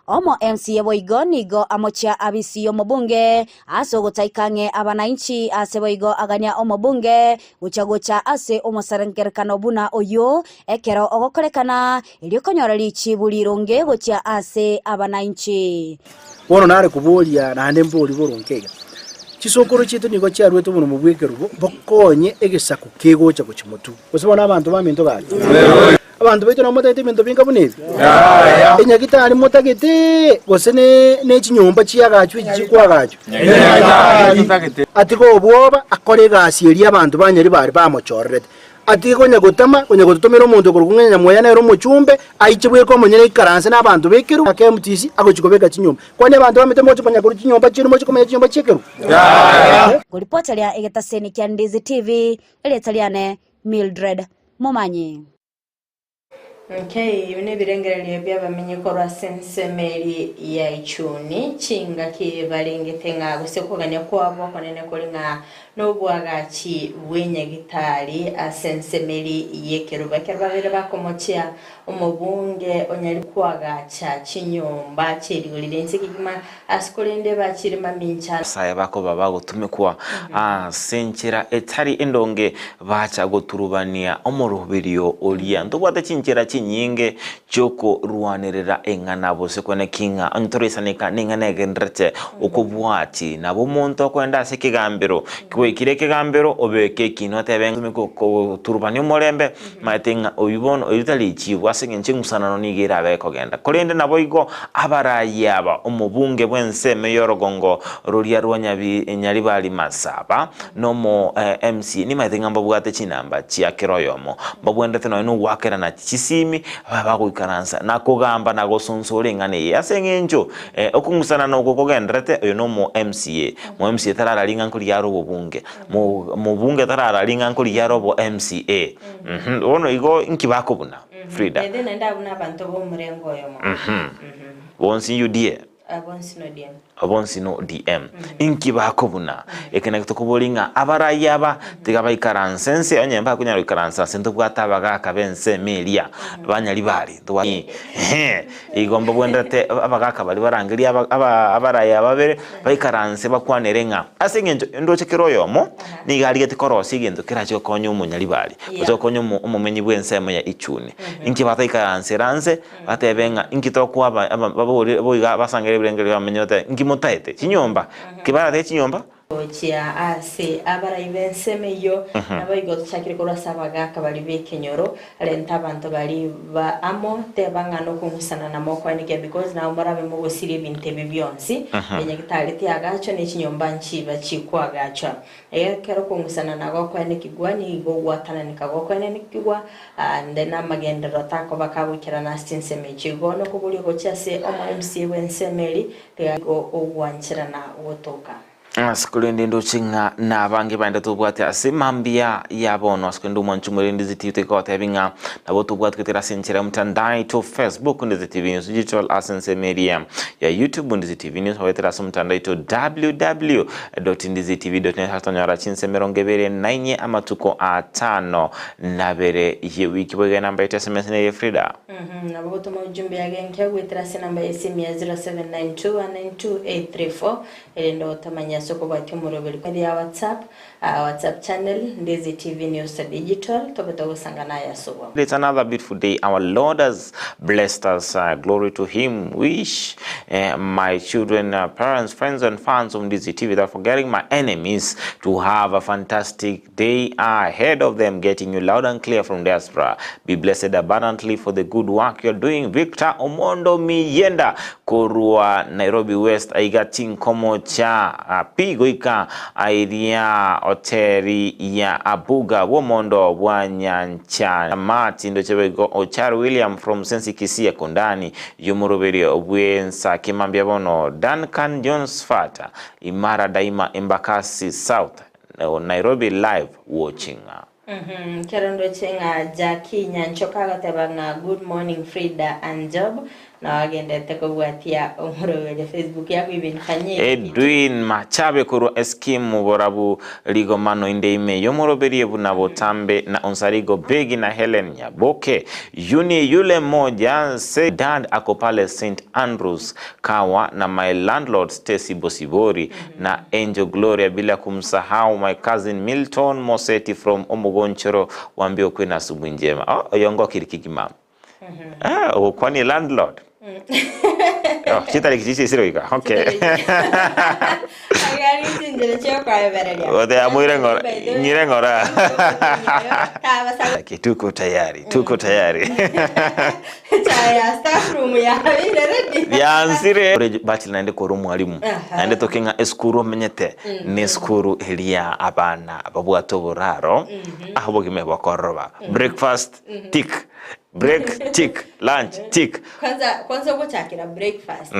Omo MCA boigo nigo amochia abisi y'omobunge ase ogotaika ang'e abanainchi ase boigo agania omobunge gochia gocha ase omosarengerekano buna oyio ekero ogokorekana erio konyora richibu rironge gochia ase abanainchi. Bono nare koboria naende mbori boronge iga, Chisokoro chiaito nigo chiaruete oborimo bw'ekerubo bokonye egesaku kegocha gochia motwe. Gose bono abanto baminto gaki? Abanto baito nabo motagete ebinto binga buna ebi? Enyagitari motagete, gose ne chinyomba chiagachwa echi chikwagachwa? Atige obwoba, akore egasi eria abanto ba Nyaribari bamochorerete. Atige konya gotama, konya gototomera omonto okorokwa ng'a Nyamweya nere omochumbe, aiche bweka omonyene aikaranse nabanto b'ekeru ake MTC agochia kobeka chinyomba. Kwani abanto bamete moche konya korwa chinyomba chiaino moche komenya chinyomba chi'ekeru? Ngoripoteria egetaseni kia Ndizi TV, erieta riane Mildred Momanyi. Okay, nebirengererio bi'abamenyi korwa ase ensemo eria ya Ichuni, chingaki barengete ng'a gose okogania kwabo okonene kore ng'a nobwagachi bw'enyagitari ase ensemo eria y'ekerubo. Ekero babeire bakomochia omobunge onyare koagacha chinyomba chi'erigori ri'ense kegima ase korende bachire mamincha. Nyasae bakoba bagotumekwa ase enchera etari endonge bacha goturubania omoroberio oria. Ntobwate chinchera chi. chinyinge chiokorwanerera eng'ana bose kwane ki ng'a onye toreisaneka neng'ana egendererete okobwati. Nabo omonto okoenda ase ekegambero, gwaikire ekegambero obeke ekiina otebe ng'a goturubania omorembe, Maete ng'a oyio bono oyio tari echibu ase engencho eng'usanano nigo erabe ekogenda. Korende naboigo abarayi aba, omobunge bw'ensemo y'orogongo roria rwa Nyaribari Masaba, na omo MCA, nimaete ng'a mbabwate chinamba chia kera oyomo, mbabwenerete nonya nogoakerana chisimi, babe bagoikaransa na kogamba na gosonsora eng'ana eye. Ase eng'encho okong'usanana oko kogendererete, oyo nomo MCA, mo MCA tararari ng'a nkorigia are obobunge. Mobunge tarara ring'a nkorigia are obo MCA. Bono igo inki bakobuna Frida? By the naende abwo nabanto b'omorengo oyomo. Bonsi UDA? Bonsi no DM. Bonsi no DM. Inki bakobuna? Eke nakio tokoboria ng'a abarai aba tiga baikaranse nse onye mbakonyara goikaransa nse ntobwate abagaka b'ensemo eria banyaribari ntobwate igo mbabwenerete abagaka baria barangerie abarai aba babere Baikaranse bakwanere ng'a ase engencho ndoche kera oyomo nigo arigetie korosia egento kerache gokonya omonyaribari, gose gokonya omomenyi bw'ensemo ya Ichuni. Inki bataikaransera nse batebe ng'a inki tokoa aba babore boigo basangere ebirengererio bamenye batebe inki motaete? Chinyomba? Ki baratebe chinyomba? Gochia ase abarai b'ensemo eyio, naboigo tochakire korwa ase abagaaka baria b'ekenyoro, renta abanto baria ba amo, teba ng'a nokong'usana na mokwaneke because nabo morabe mogosiria ebinto ebi bionsi, enyagitari tiagachwa ne chinyomba nchiba chikoagachwa. Ekero okong'usana na gokwanekigwa nigo ogwatananeka gokwanekigwa, ande namagenderero takoba kagoikerana ase chinsemo echio. Igo nokoboria gochia ase omo MCA bw'ensemo eria, tiga igo ogwancherana gotoka. Ase korende ndoche ng'a nabange baende tobwate ase mambia ya bono. Ase korende omwancho omorende Ndizi TV toikagotebi ng'a nabo tobwate goetera ase enchera ya omotandao to Facebook Ndizi TV News Digital ase ensemo eria ya YouTube Ndizi TV News goetera ase omotandao oito www.ndizitv.net ase tonyora chinsa emerongo ebere na inye amatuko atano na abere ye wiki. Boigo enamba yaito ya SMS neye Frida. Nabo gotoma ujumbe ya genke goetera ase enamba ya esimu ya 0792192834 Erinde otamanye ase okobwatia omoroberi kwa ya WhatsApp, aa WhatsApp channel, Ndizi TV News Digital, tobe togosangana aye ase obwamo. It's another beautiful day our Lord has blessed us glory to him wish my children parents friends and fans of Ndizi TV without forgetting my enemies to have a fantastic day ahead of them getting you loud and clear from diaspora be blessed abundantly for the good work you're doing Victor Omondo Miyenda Korwa Nairobi West aiga chinkomo chia pi goika airia hoteli ya Abuga bw'omondo bwa nyancha Mati ndoche boigo Ochar William from Sensi Kisii Kundani y'omoroberio bw'ensaki mambia bono Duncan Jones Fata Imara Daima Embakasi South Nairobi live watching. Ekero ndoche ng'a Jackie Nyanchoka agoteba ng'a good morning Frida and Job, nao agenderete kobwatia omoroberio Facebook yako ibenifanyie ekitu. Edwin Machabe korwa Eskimu borabu rigomano inde ime yomoroberie buna botambe na Onsarigo Begi na Helen Nyaboke Yuni yule moja say dad ako pale St Andrews Kawa na my landlord Stacy Bosibori na Angel Gloria bila kumsahau my cousin Milton Moseti from Omogonchoro wambie okwe na asubuhi njema. Oh, oyongo kiri kigima. Ah, ogokwani landlord. Oh, chitariki chichi chire goika. Okay. Agari chinchera chiokoebereria. Ote amoire ng'ora, By the way, ng'ire ng'ora. Tabasa Okay, tuko tayari, tuko tayari. Chai ya staff room yabeire ready. Byansire. Ore bachire naende kore omwalimu. Aha. Naende toke ng'a esukuru omenyete ne esukuru eria abana babwate oboraro aho obogima bokororoba. Breakfast tick, break tick, lunch tick. Kwanza kwanza ogochakera breakfast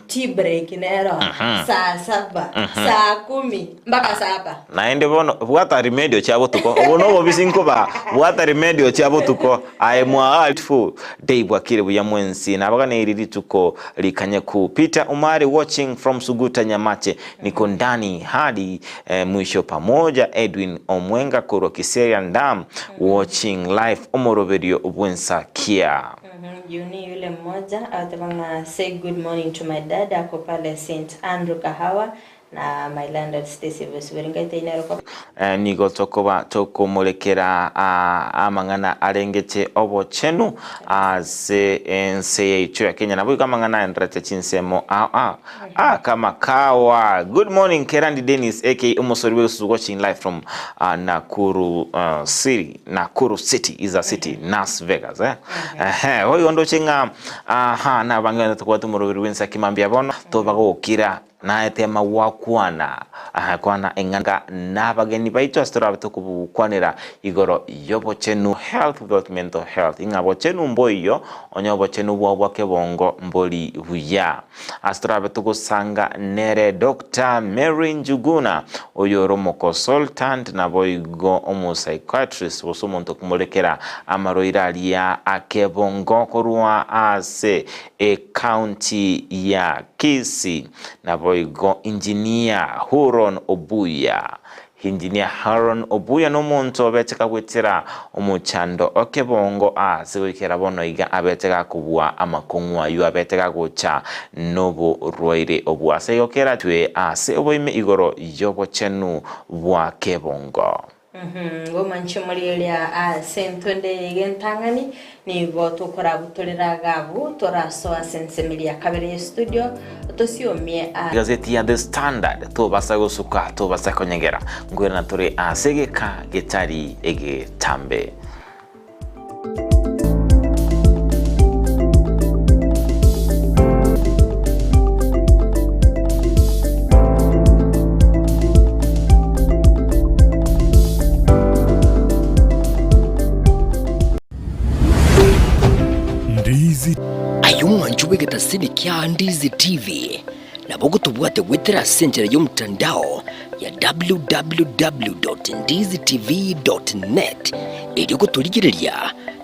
tea break nero saa saba saa kumi mpaka saba. Naende bono bwata remedio chia botuko, obo nobobisi nkoba, bwata remedio chia botuko, aye mwa beautiful day bwakire buya mwensi, nabaganeiri rituko rikanyeku. Peter Omari watching from Suguta Nyamache, niko ndani hadi eh, mwisho pamoja. Edwin Omwenga korwa Kiserian Dam watching live omoroberio bwensakia. Juni yule mmoja agateba ng'a say good morning to my dad ako pale St Andrew Kahawa. Na my landlord Stacy Bosibori ngaite inero ko. Nigo tokoba tokomorekera amang'ana arengete obochenu ase ense yaito ya Kenya. Naboigo amang'ana aenderete chinsemo ao ao. Ah, kama kawa. Good morning Kerandi Dennis aka omosori bw'egesusu watching live from uh, Nakuru uh, City. Nakuru City is a city, Las Vegas eh. Ehe, boigo ndoche ng'a aha nabange tokobwata omoroberi bw'ensa mambia bono tobagokira Naetema gwakwana, kwana eng'ana nabageni baito ase torabe tokobukwanera igoro y'obochenu, health without mental health, ing'a bochenu mboiyo onye obochenu bwao bwa kebongo mbori buya. Ase torabe togosanga nere Doctor Mary Njuguna, oyore omoconsultant naboigo omopsychiatrist gose omonto okomorekera amarwaire aria akebongo korwa ase Ecounty ya Kisii. Naboigo Engineer Huron Obuya. Engineer Huron Obuya nomonto obete kagwetera omochando o kebongo ase goikera bono iga abete gakobua amakong'u ayio abete gagocha noborwaire obwo. Ase igo keratwe ase oboime igoro y'obochenu bwa kebongo. Ngomanche omorieria ase entonde eye iga entang'ani, nigo tokorabutorera agabu torasoe ase ensemeri ya kabere ye studio, tosiomie a. Egazeti ya The Standard, Tobasa gosuka, tobasa konyegera, nkoirana tore ase egeka getari egetambe. Ndizi. Aye omwancho bw'egetasini kia Ndizi TV, nabo ogotobwate goetera ase enchera y'omotandao ya www.ndizitv.net erio gotorigereria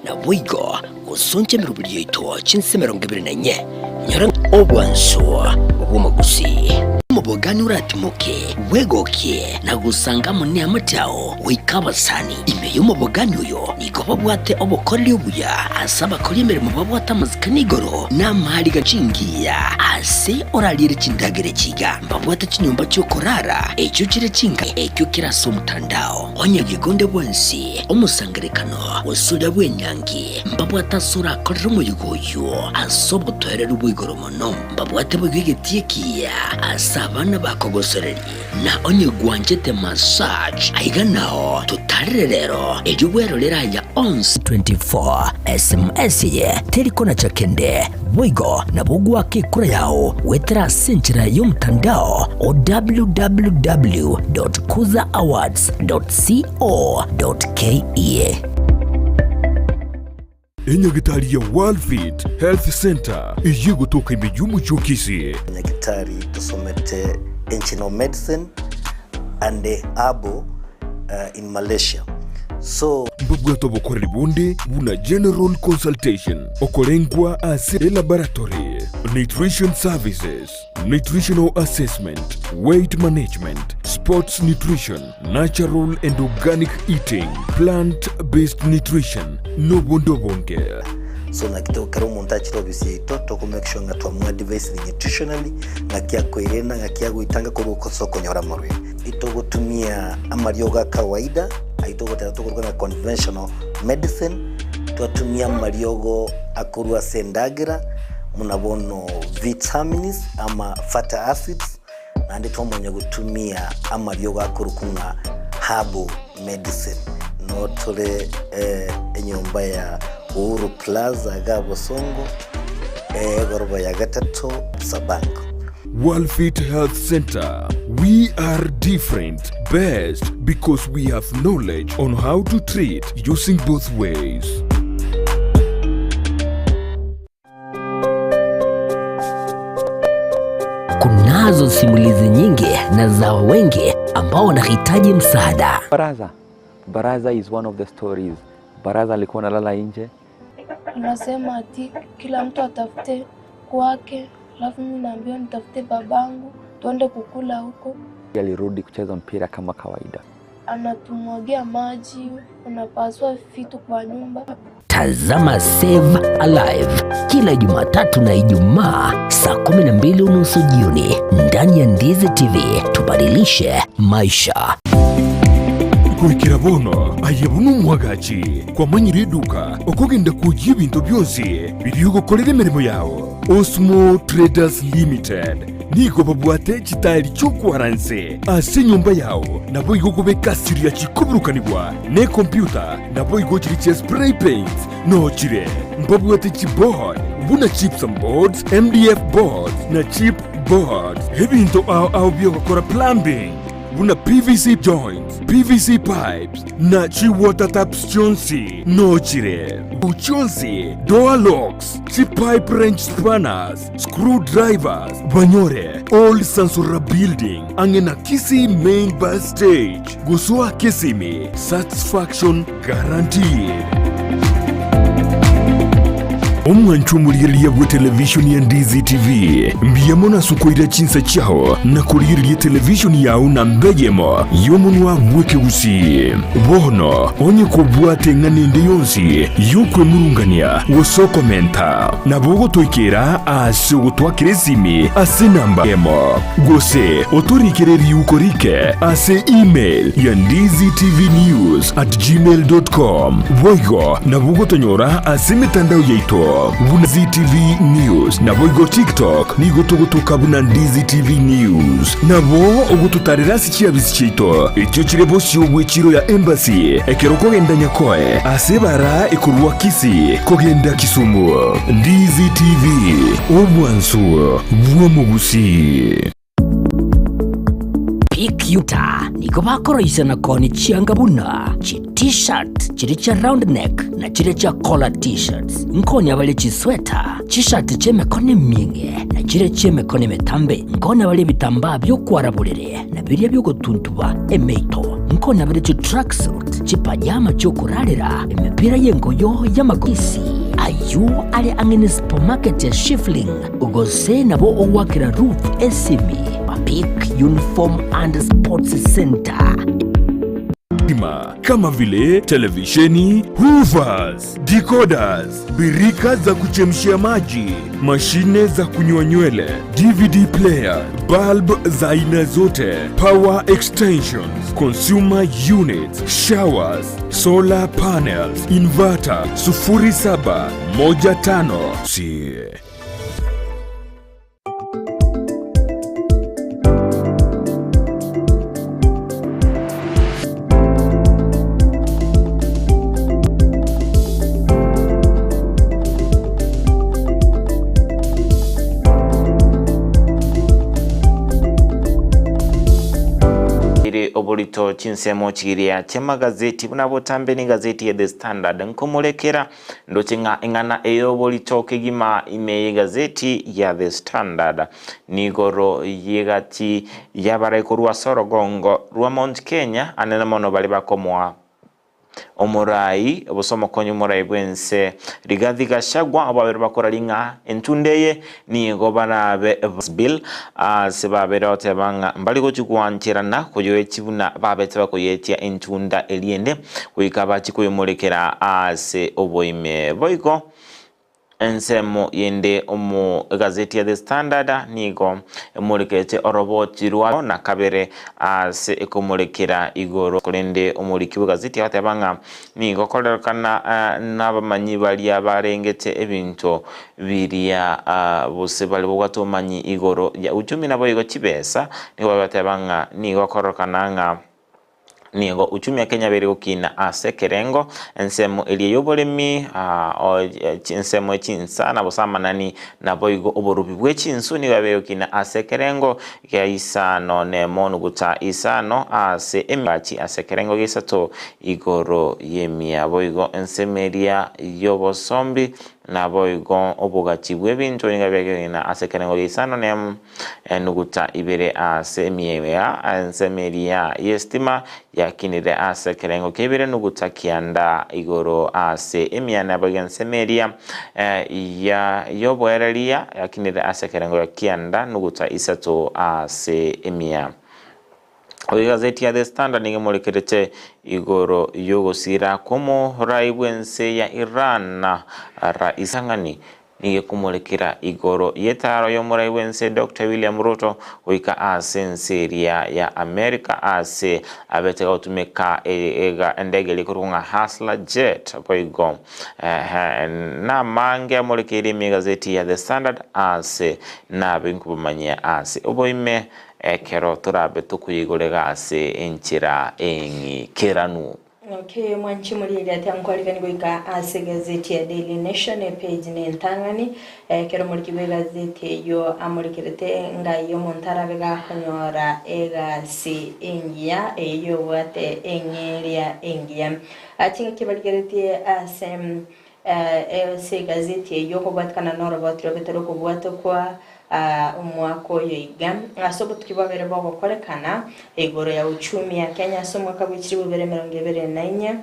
naboigo gosoncha emeroberi yaito chinse 24. Nyora obwansu bw'omogusii. Omobogani oratimoke, bwegokie na gosanga amo neamate ao goika abasani. Ime y'omobogani oyo nigo babwate obokoreri obuya ase abakori emeremo babwate amasikani igoro na amariga chingiya ase orariere chindagera echi iga. Mbabwate chinyomba chi'okorara echio chire chinka ekio kere ase omotandao. Onye gekonde bwensi, omosangererekano, gose oria bw'enyangi, mbabwate ase orakorere omoyega oyio ase obotoereru bwa igoro mono. Mbabwate boigo egetii ekiya ase abana bakogosoreria. Na onye gwanchete massage, aiga nao totarere rero, erio bwerorere aya onsi. 24 sms eye teri konacha kende, boigo nabo ogoaka ekura yao goetera ase enchera y'omotandao o www.kuzaawards.co.ke. Enyagitari ya Worldfit Health Centre eyio egotoka ime y'omochie o Kisii. Nyagitari tosomete Ancient Medicine and Herbal in Malaysia. So. Mbabwate obokoreri bonde buna General Consultation, okorengwa ase elaboratory, Nutrition Services, Nutritional Assessment, Weight Management, Sports Nutrition, Natural and Organic Eating, Plant Based Nutrition, nobonde obonge. So naki to kera omonto achire ofisi yaito toko make sure ng'a twamoadvisire nutritionally ng'aki akoirena ng'aki agoitanga korwa ase okonyora amarwaire. Itogotumia amariogo a kawaida ayio togoteba tokoruga ng'a conventional medicine, twatumia amariogo akorwa ase endagera buna bono vitamins ama fatty acids, naende twamanya gotumia amariogo akorokwa ng'a herbal medicine. Noo tore enyomba ya Uhuru Plaza iga Bosongo, egoroba ya gatato Sabango. Worldfit Health Center, we are different, best because we have knowledge on how to treat using both ways. Kunazo simulizi nyingi na za wengi ambao wanahitaji msaada. Baraza. Baraza is one of the stories. Baraza alikuwa analala nje. Anasema ati kila mtu atafute kwake, alafu mimi naambiwa nitafute babangu tuende kukula huko. Alirudi kucheza mpira kama kawaida. Anatumwagia maji, anapasua vitu kwa nyumba. Tazama Save Alive kila Jumatatu na Ijumaa saa 12:30 jioni ndani ya Ndizi TV. Tubadilishe maisha. Goikera bono aye buna omwagachi kwamanyire eduka okogenda kwoyia ebinto bionsi biria ogokorera emeremo yao. Osmo Traders Limited nigo babwate chitaeri chi'okwara nse ase enyomba yao, naboigo okobeka asiria chikoburukanigwa nekompyuta, naboigo chiri chia spray paints nochire. Mbabwate chiboard buna gypsum boards, MDF boards na chip boards. Ebinto ao ao bi'ogokora plumbing buna PVC joints, PVC pipes na chi water taps chionsi nochire. Chionsi, door locks, chi pipe wrench spanners, screw drivers, banyore Old Sansura Building ang'e na Kisii Main Bus Stage. Gosoa Kisimi, satisfaction guaranteed. Omwancho omorigereria bwe televishoni ya Ndizi TV, mbuya mono ase okoira chinsa chiao na korigereria televishoni yao namba eyemo y'omonwa bw'ekegusii. Bono onye kobwate eng'ana ende yonsi y'okwemurungania gose okomenta, nabo ogotoikera ase ogotwakera esimi ase enamba eyemo, gose otorikere riuko rike ase email ya ndizitvnews@gmail.com. Boigo nabo ogotonyora ase emetandao yaito buna Ndizi TV News, naboigo TikTok nigo togotoka buna Ndizi TV News. Nabo ogototarera ase chiabisi chiaito echio chire bosio bw'echiro ya Embassy ekero okogenda Nyakoe ase ebara ekorwa Kisii kogenda Kisumu. Ndizi TV, obwansu bw'omogusii. Pikyuta nigo bakoroisia na koonia chianga buna chi T-shirt chiria chia round neck na chiria chia collar T-shirts. Nkoonia bare chisweta, chishati chi'emekono emieng'e na chiria chi'emekono emetambe. Nkoonia bare ebitambaa bi'okwara borere na biria bi'ogotuntuba emeito. Nkoonia bare chitracksuit, chipajama chi'okorarera, emepira y'engoyo y'amagisi, ayio are ang'e ne supermarket ya Shifling, gose nabo ogoakera Ruth esimi, Peak Uniform and Sports Centre. Stima kama vile televisheni, hoovers, decoders, birika za kuchemshia maji, mashine za kunyoa nywele, DVD player, bulb za aina zote, power extensions, consumer units, showers, solar panels, inverter 0715 C. Ere oborito chinsemo chiria chi'amagazeti buna botambe n'egazeti ya The Standard nkomorekera Ndoche ng'a eng'ana ey'oborito kegima ime y'egazeti ya The Standard nigoro y'egati y'abarai korwa ase orogongo rwa Mount Kenya anene mono baria bakomoa omorai gose omokonyi omorai bw'ense Rigathi Gachagua ababeire bakoraria ng'a entunda eye nigo barabe Bill ase babeire goteba ng'a mbari gochia gwancherana koyoetia buna babete bakoyetia entunda eria ende goika bachie koyemorekera ase oboime. Boigo ensemo yende omo egazeti ya The Standard nigo emorekete oroboti rwa na kabere ase ekomorekera igoro korende omoriki bw'egazeti agateba ng'a nigo korerekana nabamanyi baria barengete ebinto Biria gose baria babwate obomanyi igoro ya uchumi naboigo chibesa, nigo bagateba ng'a nigo okororokana ng'a nigo uchumi ya Kenya bere gokina ase ekerengo, ensemo eria y'oboremi, ensemo ye chinsana gose amanani naboigo oborubi bwe chinsu nigo yabere gokina ase ekerengo gia isano nemo nuguta isano ase emigachi ase ekerengo gia isato igoro y'emia. Boigo ensemo eria y'obosombi Naboigo obogachi bw'ebinto nigo biagegenire ase ekerengo gia isano nemo, enuguta ibere ase emiya ensemo eria y'esitima yakinire ase ekerengo kia ibere nuguta kianda igoro ase emia naboigo ensemo eria y'oboereria yakinire ase ekerengo gia kianda nuguta isato ase emia. Egazeti ya The Standard nigo emorekerete igoro y'ogosira kw'omorai bw'ense ya Iran Raisi Nigo ekomorekera igoro y'etaaro y'omorai bw'ense Doctor William Ruto goika ase ense eria ya America ase abete gotumeka endege eria ekorokwa ng'a Hustler Jet boigo namange amorekeire ime egazeti ya The Standard ase nabe nkobamanyia ase oboime ekero torabe tokoyeigorega ase enchera eng'ikeranu. Okay, mwanche morigereria ati ankwarigani goika ase egazeti ya Daily Nation epage ne entang'ani. Ekero omoriki bw'egazeti eyio amorekerete ngai omonto arabe gakonyora egasi engiya eyio obwate eng'eria engiya. Chingaki barigeretie ase ase egazeti eyio okobwatikana noroboti robete rokobwatokwa omwaka oyo iga. Ase obotuki bwabere bogokorekana igoro ya uchumi ya Kenya ase omwaka bwe chilifu ibere emerongo ebere na inye,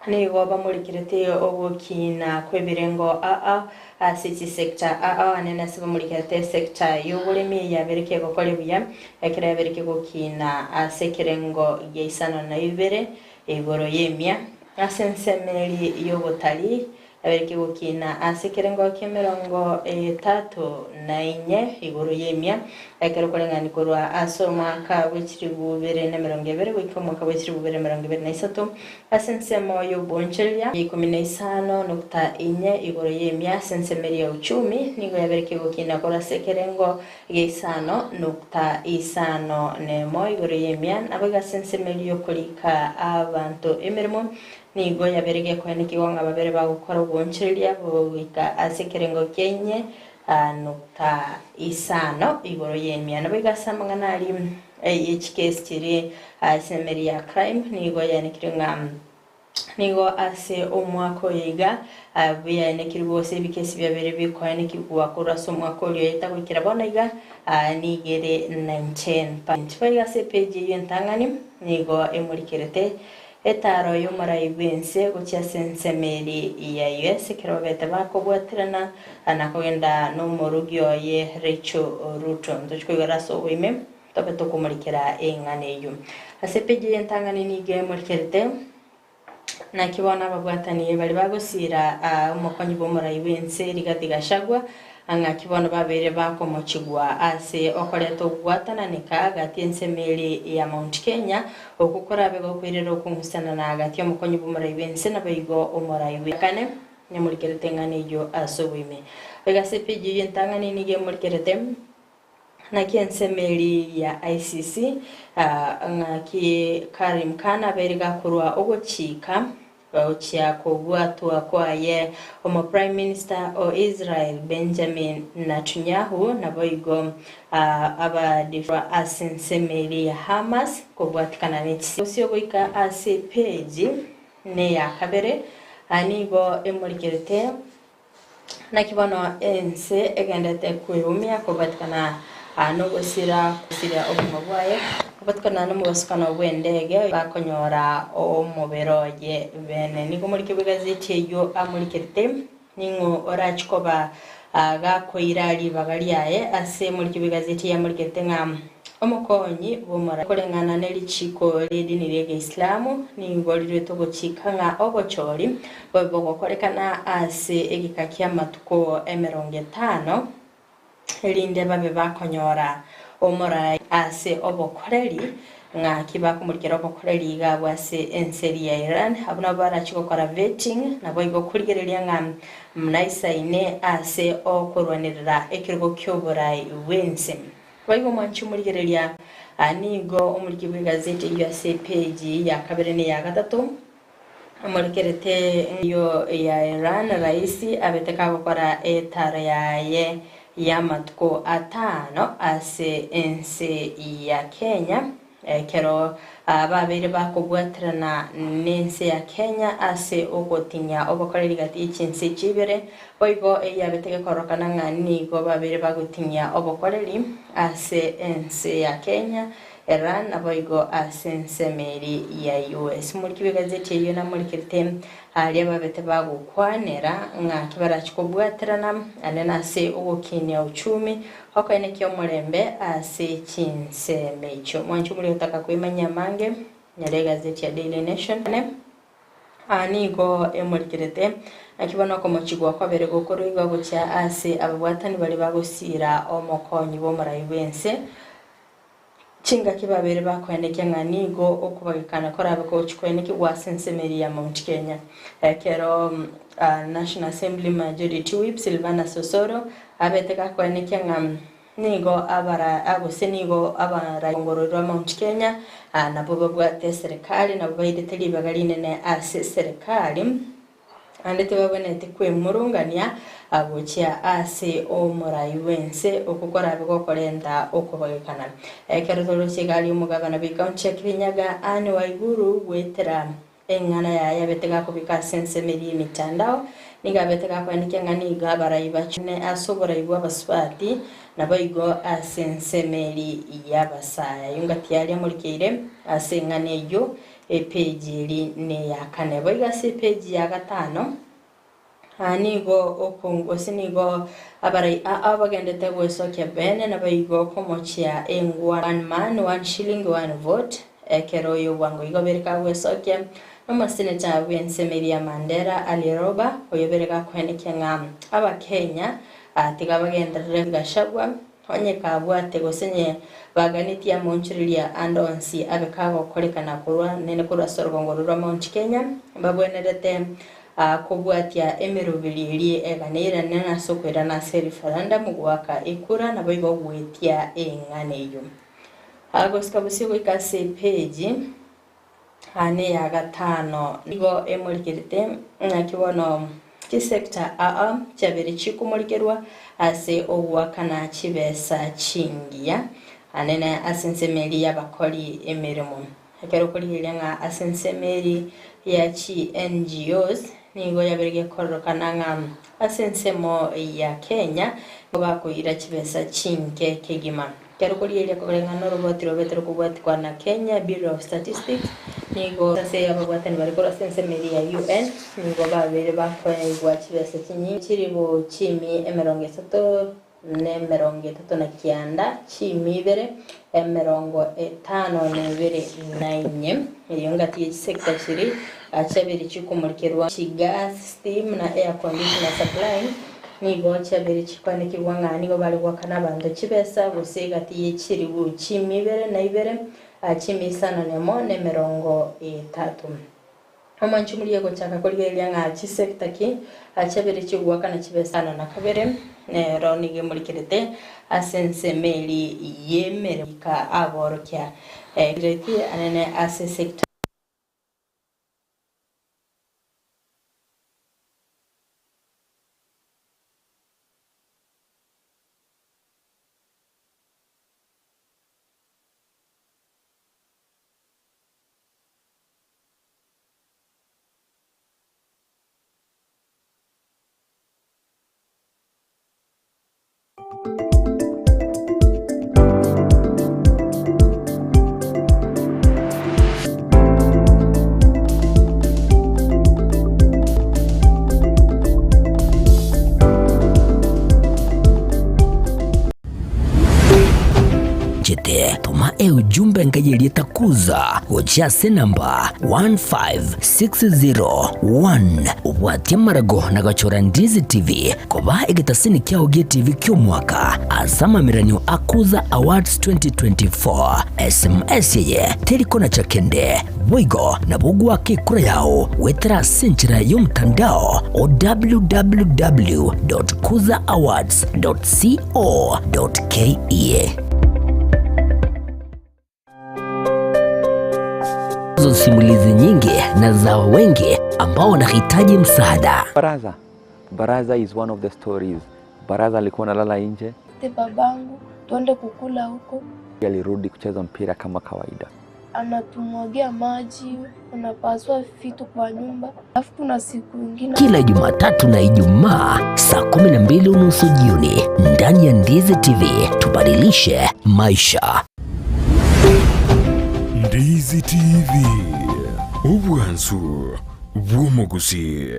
nigo bamorekerete ogokina kw'ebirengo aa ase chisecta aa anene ase bamorekerete esecta y'oboremi eyabere kegokora buya ekero yabere kegokina ase ekerengo gia isano na ibere igoro y'emia ase ensemo eria y'obotarii Abereke gokina ase ekerengo ki'emerongo etato na inye igoro y'emia, ekero koreng'ani korwa ase omwaka bwe chilifu bibere na emerongo ebere goika omwaka bwe chilifu bibere na emerongo ebere na isato, ase ensemo y'obonchoreria ya ikomi na isano nukta inye igoro y'emia ase ensemo eria ya uchumi, nigo yabereke gokina korwa ase ekerengo gia isano nukta isano nemo igoro y'emia, naboigo ase ensemo eria y'okorika abanto emeremo Nigo yabeire gekoenekigwa ng'a babere bagokora ogoonchoreria goika ase ekerengo kia inye nukta isano igoro y'emia. Naboigo ase amang'ana aria ye chikesi chiria ase emeri ya crime nigo yaenekirwe ng'a nigo ase omwaka oyo iga biaenekirwe gose ebikesi biabeire bikoenekigwa korwa ase omwaka oria oeta goikera bono iga nigo ere 19%. Boigo ase epeji eyio entang'ani nigo emorikerete Etaaro y'omorai bw'ense gochia ase ensemo eria ya US ekero babete bakobwaterana na kogenda n'omorugi oye Rachel Ruto. Ntochi koigora ase oboime tobe tokomorikera eng'ana eyio. Ase epeji eye entang'ani nigo emorikerete naki bono ababwatani baria bagosiira omokonyi bw'omorai bw'ense Rigathi Gachagua Ng'aki bono babeire bakomochigwa ase okoreta ogwatananeka gati y'ensemo eria ya Mount Kenya, okwo korabe gokoirera okong'usana na gati y'omokonyi bw'omorai bw'ense naboigo omorai bwe kane nemorikerete eng'ana eyio ase oboime. Boigo ase epeji eyio entang'ani nigo emorikerete naki ensemo eria ya ICC ng'aki Karim Khan abeire gakorwa ogochika Gochia kobwatwa kwaye omo Prime Minister o Israel Benjamin Natunyahu naboigo abadifwa ase ensemo eria ya Hamas kobwatikana ne chisi. Gose goika ase epeji neya kabere nigo emorikerete Naki bono ense egenderete kweumia kobatikana nogosira gosiria obogima bwaye, kobatikana nomobosokano bw'endege bakonyora omobere oye bene. Nigo omoriki bw'egazeti eyio amorikerete ning'o orache koba gakoira ribaga riaye ase omoriki bw'egazeti eyio amorikerete ng'a Omokonyi bw'omorai koreng'ana ne richiiko ri'edini ri'Egeislamu nigo riruete ogochika ng'a obochori bobe bogokorekana ase egeka ki'amatuko emerongo etano, erinde babe bakonyora omorai ase obokoreri, ng'aki bakomorikera obokoreri iga abwo ase ense eria ya Iran. Abwo nabo barachie gokora vetting, naboigo korigereria ng'a naisaine ase okorwanerera ekerogo ki'oborai bw'ense. Boigo omwanchi omorigereria nigo omoriki bw'egazeti eyio ase epeji ya kabere na eya gatato amorekerete eyio ya Iran Raisi abete kagokora etaro yaye y'amatuko atano ase ense ya Kenya Ekero babeire bakobwaterana nense ya Kenya ase ogotinyia obokoreri gati ye chinse echi ibere, boigo eyabete gekororokana ng'a nigo babeire bagotinyia obokoreri ase ense ya Kenya. Iran naboigo ase ensemo eri ya US. Moriki bw'egazeti eyio namorikerete aria babete bagokwanera ng'a kibarachie kobwaterana ande nase ogokinia uchumi okoenekia omorembe ase chinsemo echio. Mwanche omoria otaka koimanyia amange, nyora egazeti ya Daily Nation. Aa nigo emorikerete, naki bono okomochigwa kwabere gokoruigwa gochia ase ababwatani baria bagosiira omokonyi bw'omorai bw'ense, Chingaki babere bakoenekia ng'a nigo okobagekana korabe kogochia koenekigwa ase ensemo eria ya Mount Kenya. Ekero National Assembly Majority Whip Silvanus Osoro abete gakoenekia ng'a nigo abara gose nigo abarangorori rwa Mount Kenya nabwo babwate eserekari nabwo bairete ribaga rinene ase eserekari. Naende tibabwenereti kwemurungania gochia ase omorai bw'ense, okwo korabe gokorenta okobagekana. Ekero toroche egari y'omogabana bw'ecounty ya Kirinyaga, Anne Waiguru, goetera eng'ana yaye abete gakobeka ase ensemo eria y'emitandao, nigo abete gakoenekia ng'a nigo abarai bachune ase oborai bw'abasubati, naboigo ase ensemo eria y'abasae. Ayio ngati aria amorikeire ase eng'ana eyio Epeji eri neya kane. Boigo ase epeji ya gatano, aa nigo okongu gose nigo abarai aa bagendete gwesokia bene naboigo komochia engwana one man one shilling one vote ekero oyo bwango igo bere kagwesokia nomoseneta bw'ensemo eria ya Mandera Ali Roba oyo bere gakoenekia ng'a abakenya tiga bagenderere Gachagua Onye kabwate gose nye baganetie amoonchoreria ande onsi abe kagokorekana korwa nene korwa ase orogongo rorwa Mount Kenya, mbabwenerete kobwatia emeroberi eria eganeire nene ase okoirana ase referendum goaka ekura naboigo goetia eng'ana eyio. Gosika bosio goika ase epeji Aa neya gatano nigo emorikerete ng'aki bono chisector aa chiabere chikomorikerwa ase ogoakana chibesa chingiya anene ase ensemo eria y'abakori emeremo. Ekero okorigereria ng'a ase ensemo eria ya chi NGOs nigo yabere gekororokana ng'a ase ensemo ya Kenya nigo bakoira chibesa chinke kegima. Ekero okorigereria koreng'ana noroboti robete rokobwatikwa na Kenya Bureau of Statistics, nigo ase ababwatani bare korwa ase ensemo eria ya UN nigo babeire bakoegwa chibesa chinyinge chilifu chimi emerongo esato na emerongo etato na kianda, chimi ibere, emerongo etano na ebere na inye. Eyio ngati ye chisector chiria chiabeire chikomorikerwa chigas, steam na air conditioner supplying. Nigo chiabeire chikwanekigwa ng'a nigo bare goakana abanto chibesa, gose egati ye chilifu chimia ibere na ibere, chimia isano nemo, na emerongo etato. Omwanchi omuria gochaka korigereria ng'a chisecta ki chiabeire chigoakana chibesa isano na kabere, nero nigo emorikerete ase ensemo eria y'emeremo goika aborokia grade anene ase sector. Chete toma eujumbe nkayerieta kuza gochia ase namba 15601 obwatie amarago na gochora Ndizi TV koba egetasini kiao gie TV ki'omwaka ase amameranio a Kuza Awards 2024. SMS eye teri konacha kende, boigo nabo ogoaka ekura yao goetera ase enchera y'omotandao o www.kuzaawards.co.ke. Zo simulizi nyingi na za wengi ambao wanahitaji msaada. Baraza. Baraza is one of the stories. Baraza alikuwa analala nje, Te babangu tuende kukula huko, alirudi kucheza mpira kama kawaida. anatumwagia maji, anapasua vitu kwa nyumba. Alafu kuna siku ingine Kila Jumatatu na Ijumaa saa 12:30 jioni ndani ya Ndizi TV, tubadilishe maisha. Ndizi TV, obwansu bw'omogusii.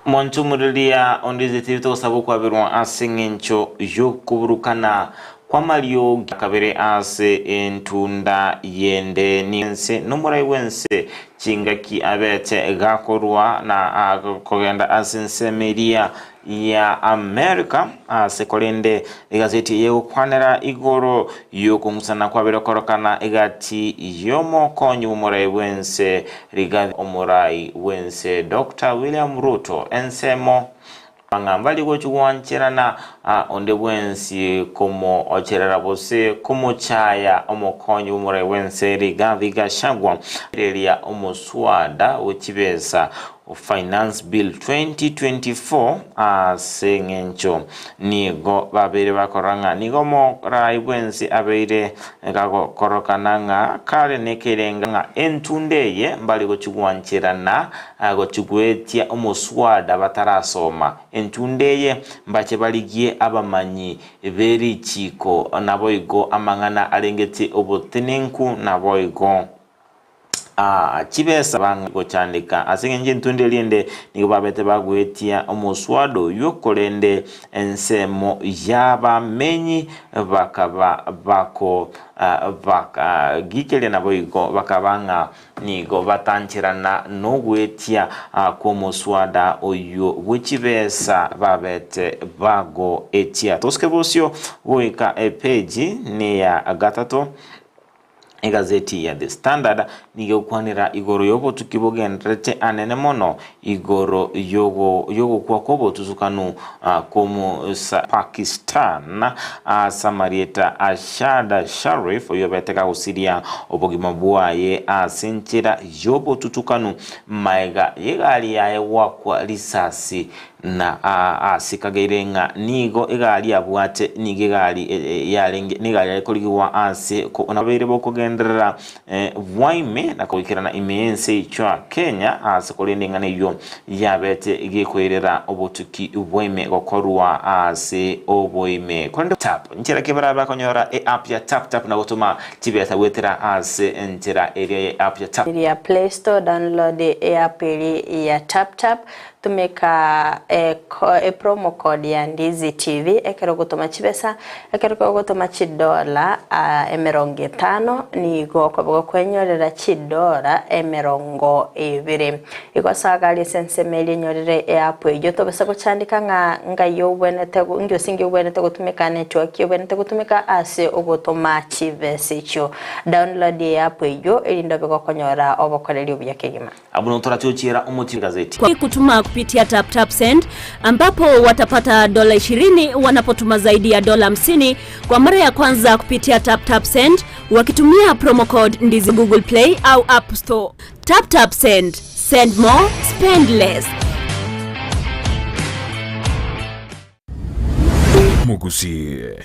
Monchumureria onde TV togosaba okwabirwa ase eng'encho y'okoburukana kw'amariogi kabere ase entunda y'ende n'ense n'omorai bw'ense chingaki abete gakorwa na kogenda ase ensemo eria ya Amerika ase korende egazeti eye egokwanera igoro y'okong'usana kwabere korokana egati y'omokonyi bw'omorai bw'ense Rigathi Omorai bw'ense Doctor William Ruto ensemo ng'a mbari gochi gwancherana onde bwensi komoocherera gose komochaya omokonyi bw'omorai bw'ense Rigathi Gachagua eria omoswada bwe chibesa Finance Bill 2024 ase eng'encho nigo babeire bakorora ng'a nigo omorai bwensi abeire gagokorokana ng'a kare nekerenga ng'a entunda eye mbare gochigwancherana gochigwetia omoswada batarasoma entunda eye mbache barigie abamanyi berichiko naboigo amang'ana arengete obotenenku naboigo Aa, chibesa bagochandeka. Ase engencho y'entunda eria ende nigo babete bagoetia omoswada oyio, korende ensemo y'abamenyi bakaba bako bakagikeria naboigo bakaba ng'a nigo batancherana nogoetia kw'omoswada oyio bwe chibesa babete bagoetia. Tosike bosio goika epeji neya gatato. Egazeti ya The Standard nigo egokwanera igoro y'obotuki bogendererete anene mono igoro y'ogokwa kw'obotusukanu kw'omosa Pakistan ase amarieta a Shahada Sharif oyobete gagosiria obogima bwaye ase enchera y'obotutukanu maega y'egari yaye goakwa risasi Na ase kageire ng'a nigo egari abwate, nigo egari yarenge, nigo egari yare korigigwa ase nabeire bokogenderera bwaime na koikerana ime y'ense eyio ya Kenya, ase korende eng'ana eyio yabete gekoirera obotuki bwaime gokorwa ase oboime. Korende tap, nchera ki barabe bakonyora eapp ya tap tap na gotoma chibesa goetera ase enchera eria ye app ya tap. Ya Play Store, download eapp eria ya tap tap Tumeka epromo code ya Ndizi TV ekero ogotoma chibesa. Ekero ogotoma chidola emerongo etano nigo okoba gokwenyorera chidola emerongo ebere. Igo ase agari ase ensemo eria enyorere eapp eyio tobasa gochandeka ng'a ngai obwenerete ngi gose ngi obwenerete gotumeka network ki obwenerete gotumeka ase ogotoma chibesa echio. Download eapp eyio erinde obe gokonyora obokoreri obuya kegima. Abwo notorachochiera omochie gazeti. Kwa kutuma kupitia TapTapSend ambapo watapata dola 20 wanapotuma zaidi ya dola 50 kwa mara ya kwanza kupitia TapTapSend wakitumia promo code Ndizi Google Play au App Store. TapTapSend, send more, spend less. Mogusie.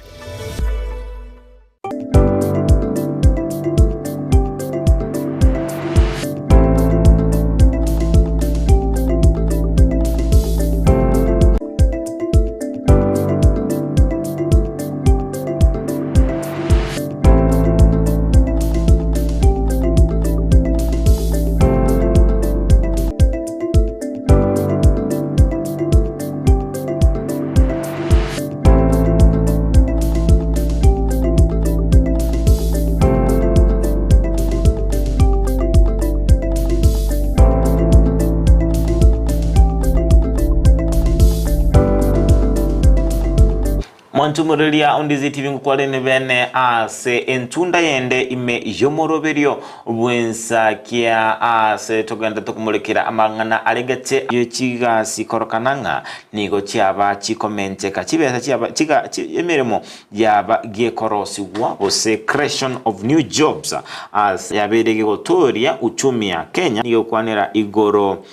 Mwanchumureria ondizi TV ngokwarene bene ase entunda yende ime y'omoroberio bw'ensakia ase togenda tokomorekera amang'ana aregete ye chigasi korokana ng'a Nigo chiaba chikomenteka chibesa chiaba chiga chi emeremo yaba gekorosigwa gose creation of new jobs as yabeire gegotoria uchumi ya Kenya nigo egokwanera igoro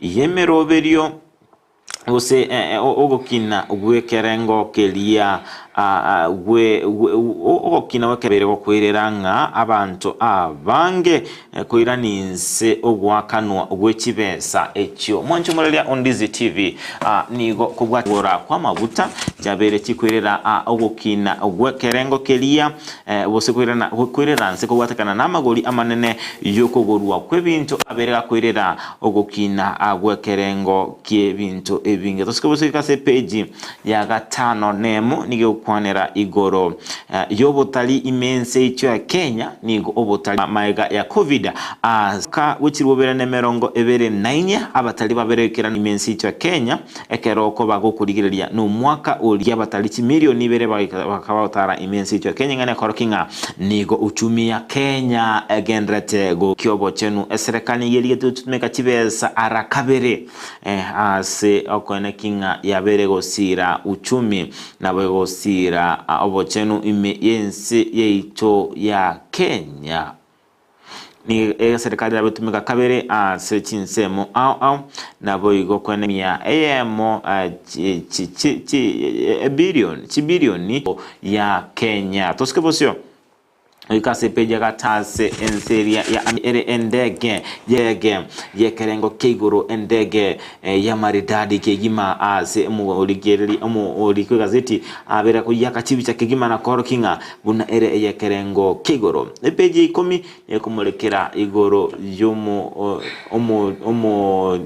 yemeroberio gose ogokina gwekerengo keria. Gwe ogokina gw'ekebere gokoirera ng'a abanto abange koirania inse ogoakanwa gwe chibesa echio. Mwanche omoreria o Ndizi TV nigo kobwatia kogora kw'amaguta chiabeire chikoirera ogokina gw'ekerengo keria gose koirana koirera nse kobwatekana namagori amanene y'okogorwa kw'ebinto abeire gakoirera ogokina gw'ekerengo ki'ebinto ebinge. Tosike bosike ase epeji ya gatano nemo nigo egokwanera igoro y'obotari ime ense yaito ya Kenya, nigo obotari maega ya Covid ase omwaka bwe chilifu bibere na emerongo ebere na inye abatari babere goikerana ime ense yaito ya Kenya ekero okoba gokorigereria nomwaka oria abatari chimilioni ibere bakaba gotara ime ense yaito ya Kenya ing'ana ekorokia ng'a nigo uchumi ya Kenya egendererete gokia obochenu eserekari nigo erigete gotumeka chibesa ara kabere Ase okoeneki ng'a yabeire gosiira uchumi, nabo egosiira obochenu ime y'ense yaito ya Kenya. Nigo eserikari erabetumeka kabere ase chinsemo ao ao, naboigo koenemia eyemo chibilioni ya Kenya. Tosike bosio. Goika ase epeji ya gatano ase ense eria ya ere endege yege y'ekerengo kia igoro, endege y'amaridadi kegima ase omorigereria omoriki bw'egazeti abeire koyiaka chibicha kegima na koorokia ng'a buna ere ey'ekerengo kia igoro. Epeji ya ikomi nekomorekera igoro y'omo omo omo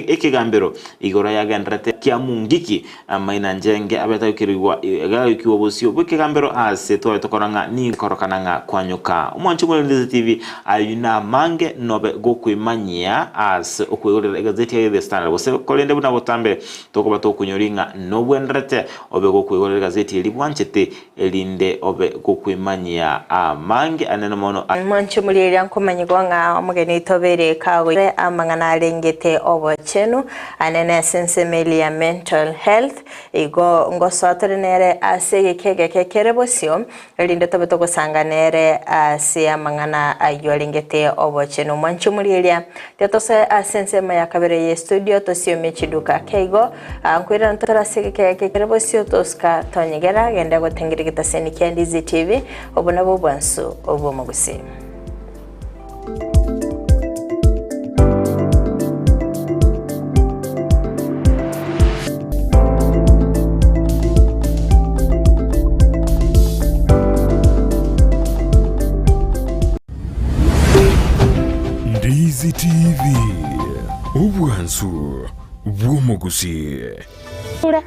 ekegambero igoro yagendererete kia Mungiki Amaina njenge abe tagoikerigwa gagoikigwa bosio bw'ekegambero aase tware tokora ng'a nikorokana ng'a kwanyoka. Omwancho omorendete TV, ayio namange nobe gokwemanyia aase okoigorera egazeti ya The Standard gose korende buna botambe tokoba tokonyoria ng'a nobwenderete obe gokoigorera egazeti eria bwanchete erinde obe gokwemanyia amange anene mono. Mwanche omorieria nkomanyigwa ng'a omogeni oito obeire kagoikire amang'ana arengete obochenu anene ase ensemo eria ya mental health. Igo ngosoa tore nere ase egeka egeke kere bosio, erinde tobe togosanga nere ase amang'ana ayio arengete obochenu. Mwanche omorieria, tiga tosoe ase ensemo ya kabere ye studio tosiomie chiduka ake igo. Nkoirana tore ase egeka egeke kere bosio tosuka tonyegera, genda gotengera egetaseni kia Ndizi TV, Obo nabwo obwansu obw'omogusii. Ndizi TV, obwansu bw'omogusii. Ore.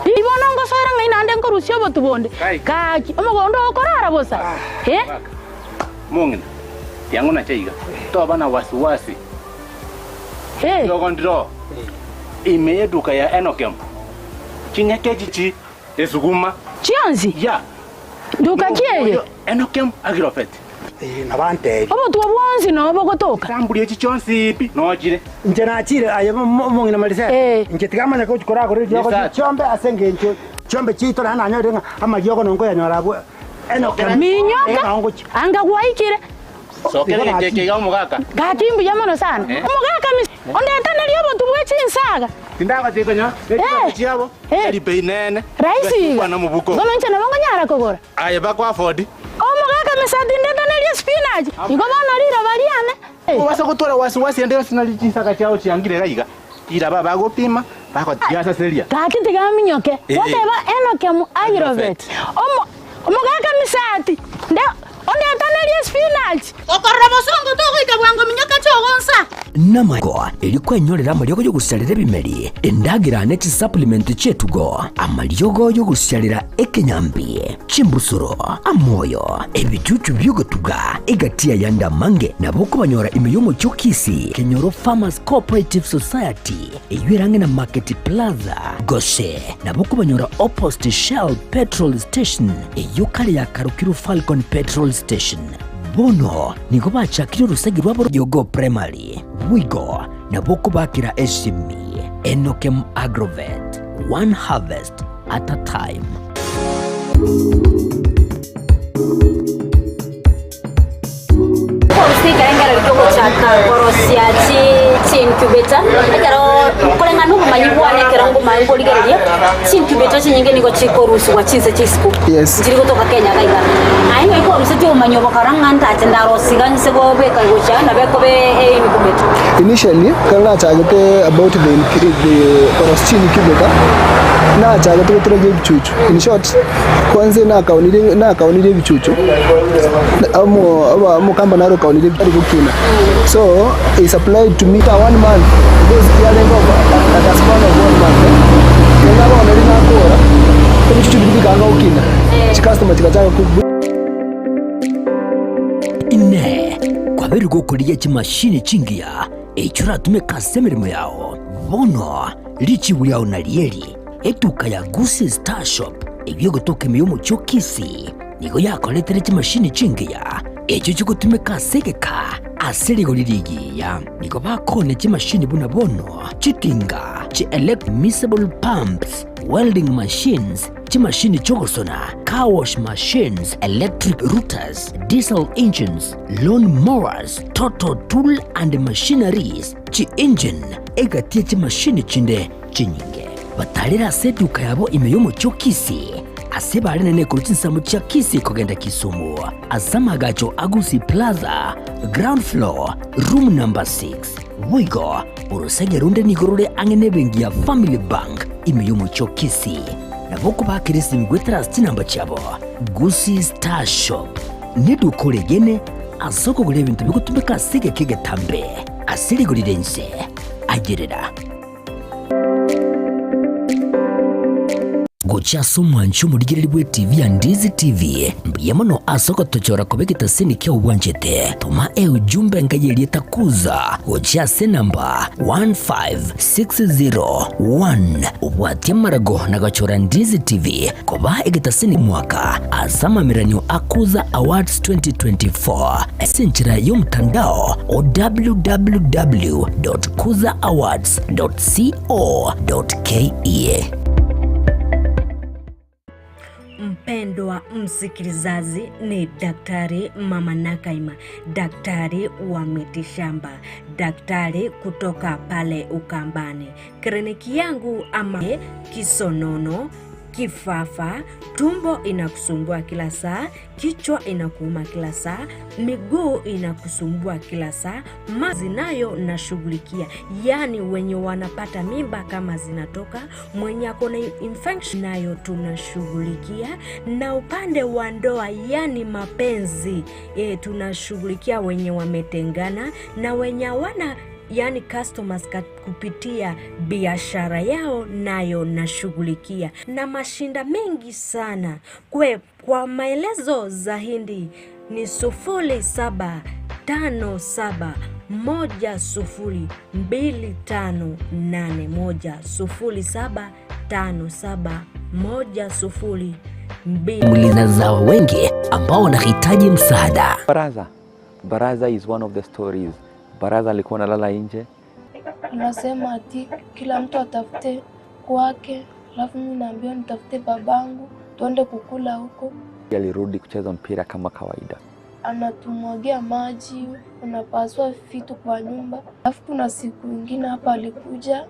Riria bono ngosoera ng'ai naende nkorusia obotu bonde? Gaki, omogondo oo okorara bosa? Eh? Mong'ina, tiang'o nache iga, toba na wasiwasi. Riogo ndiro ime y'eduka ya Enokem, chinyeke echi chi esuguma. Chionsi? Ya. Nduka ki eye? Enokem Agrovet. Obotwa bwonsi noo bogotoka. Chitamburi echi chionsi pi nochire. Inche nachire aye omong'ina Marisela, inche tigamanya gochia koragora eriogo rie chiombe ase engencho chiombe chiaito naende nanyorire ng'a amariogo nongo koyanyora abwo Enoka. Minyoka, anga gwaikire. Sokera egento eke iga omogaka. Gaki mbuya mono sana. Omogaka misa, ondetenerie obotu bwe chinsaga. Tindagochia konya ne chibesa chiabo, tari bei nene. Rahisi iga. Kwana mobuko. Bono inche nabo nkonyara kogora. Aye bakwa afford. Omogaka Mesati ndetenerie spinach. Igo bono riroba riane. Obasa gotwara wasi wasi ende yonsi nari chinsaga chiao chiangire iga iga. Ira bagopima bagotiasaseria. Gaki tiga aminyoke. Goteba Enoke Agrovet. Omo omogaka Misati nde ondetanerie spinach. Okorora bosongo togoika bwango minyoka chogonsa. Namaiko erio kwenyorera amariogo y'ogosiarera ebimeri, endagera ne chisupplement chi'etugo, amariogo y'ogosiarera ekenyambi, chimbusuro, amoyo, ebichuchu bi'ogotuga, egati y'ayande amange nabo okobanyora ime y'omochie o Kisii, Kenyoro Farmers Cooperative Society, eyio ere ang'e na Market Plaza, gose nabo okobanyora opposite Shell Petrol Station, eyio kare yakarokirwe Falcon Petrol Station. Bono nigo bachakire orosegi rwabo Yogo Primary, boigo nabo okobakera esimi Enokem Agrovet, one harvest at a time. Korusia ekerengereri kiogochaka korosia chi incubator ekero Koreng'ana nobomanyi bwane ekero ngomanya nkorigereria, chincubator chinyinge nigo chikorusigwa chinse chia isiko, Yes. nchiri gotoka Kenya iga iga. Aye ng'ai kwarusetie obomanyi obo kara ng'a ntache ndarosie iga nse gobeka gochia nabo ekoba eincubator? Initially, ekero nachagete about the the korosia chincubator, nachagete gotoregia ebichuchu. In short, kwanza nakaonirie nakaonirie ebichuchu, omo oba omokamba naro okaonirie ebichuchu gokina. So, he supplied to me after one month because yarenge over like a span of one month eh. Ekero nabaonerie nakora, ebichuchu biria bikaanga gokina, chicustomer chigachaka ko. Inee! Kwabeire gokorigia chimashini chingiya echio oratumeke ase emeremo yao? Bono richibu riao narieri, Etuka ya Gusii Star Shop eyio egotoka ime y'omochie o Kisii nigo yakoretire chimashini chingiya echio chigotumeka ase egeka ase rigori rigiya. Nigo bakoonia chimashini buna bono chitinga, chi-electrmisable pumps, welding machines, chimashini chi'ogosona, car wash machines, electric routers, diesel engines, lawn mowers, total tool and machineries, chi-engine, egati ye chimashini chinde chinyinge. Batarire ase eduka yabo ime y'omochie o Kisii, ase barenene korwa chinsemo chia Kisii kogenda Kisumu, ase amaagacho a Gusii Plaza, ground floor, room number 6. Boigo, orosege ronde nigo rore ang'e nebenki ya Family Bank ime y'omochie o Kisii. Nabo okobakera esimi goetera ase chinamba chiabo. Gusii Star Shop neduka oregene ase okogora ebinto bigotumeka ase egeka egetambe ase rigori ri'ense. Ayerera. Gochia ase omwanchi omorigereria bw'etibi ya Ndizi TV, mbuya mono ase ogotochora koba egetasini kiao bwanchete. Toma eujumbe enka y'erieta Kuza gochia ase enamba 15601 obwatie amarago na gochora Ndizi TV koba egetasini mwaka ase amameranio a Kuza Awards 2024 ase enchera y'omotandao o www.kuzaawards.co.ke. Mpendwa msikilizaji, ni Daktari Mama Nakaima, daktari wa mitishamba, daktari kutoka pale Ukambani. Kliniki yangu ama kisonono, kifafa, tumbo inakusumbua kila saa, kichwa inakuuma kila saa, miguu inakusumbua kila saa, mazi nayo nashughulikia, yaani wenye wanapata mimba kama zinatoka, mwenye ako na infection nayo tunashughulikia, na upande wa ndoa, yaani mapenzi e, tunashughulikia wenye wametengana na wenye hawana yani customers kupitia biashara yao nayo nashughulikia na mashinda mengi sana kwe, kwa maelezo zaidi ni 0757102581 075710 Mlinazawa wengi ambao wanahitaji msaada. Baraza. Baraza is one of the stories. Baraza alikuwa analala nje. Anasema ati kila mtu atafute kwake, alafu mimi naambiwa nitafute babangu tuende kukula huko. Alirudi kucheza mpira kama kawaida. Anatumwagia maji, unapasua vitu kwa nyumba. Alafu kuna siku ingine hapa alikuja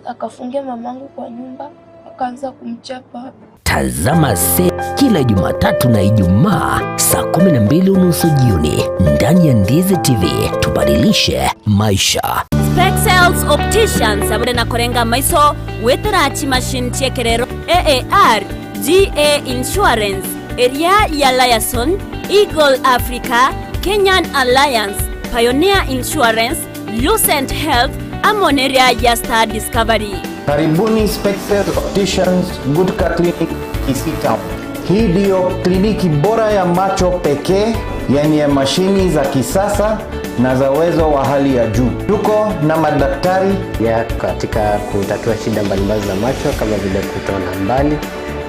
akafungia mamangu kwa nyumba akaanza kumchapa. Tazama se kila Jumatatu na Ijumaa saa 12:30 jioni ndani ya Ndizi TV. Tubadilishe maisha. Spexels Opticians abare na korenga amaiso gwetera chimachine chi'ekerero AAR, GA Insurance, eria ya Liaison, Eagle Africa, Kenyan Alliance, Pioneer Insurance, Lucent Health, amo neria ya Star Discovery. Karibuni Spexel Opticians Gutka Clinic Kisii Town. Hii ndiyo kliniki bora ya macho pekee yenye mashini za kisasa na za uwezo wa hali ya juu. Tuko na madaktari ya katika kutatua shida mbalimbali za macho kama vile kutoona mbali,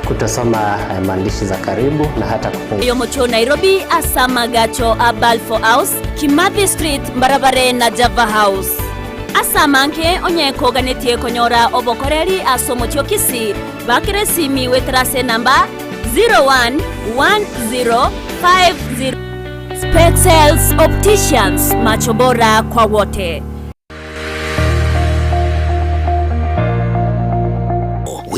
kutosoma maandishi za karibu na hata kupunguza Yomocho Nairobi ase amagacho a Balfour House, Kimathi Street, mbarabare na Java House. Ase amange onye koganetie konyora obokoreri ase omochie o Kisii, bakera esimi goetera ase enamba 011050. Spexels Opticians, macho bora kwa wote.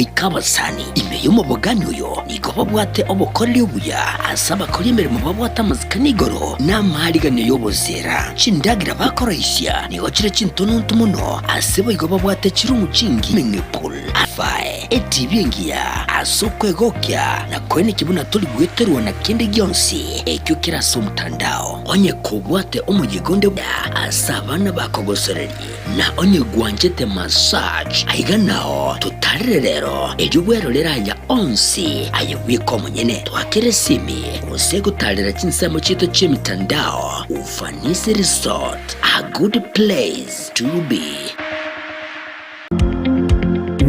Goika abasani ime y'omobogani oyo nigo babwate obokoreri obuya ase abakori emeremo babwate amasikani igoro na amaariganio y'oboseera. Chindagera bakoroisia nigo chire chintononto mono ase boigo babwate chirumu chingiya, swimming pool, afae, etibi engiya ase okwegokia na koenekia buna tori gweterwa na kende gionsi ekio kere ase omotandao. Onye kobwate omoyega onde ase abana bakogosoreria, Na onye gwanchete massage, aiga nao totarire rero, erio bwerorere aya onsi aye bweka omonyene. Twakere esimi gose gotarera chinsemo chiaito chi'emitandao. Ufanisi Resort, a good place to be.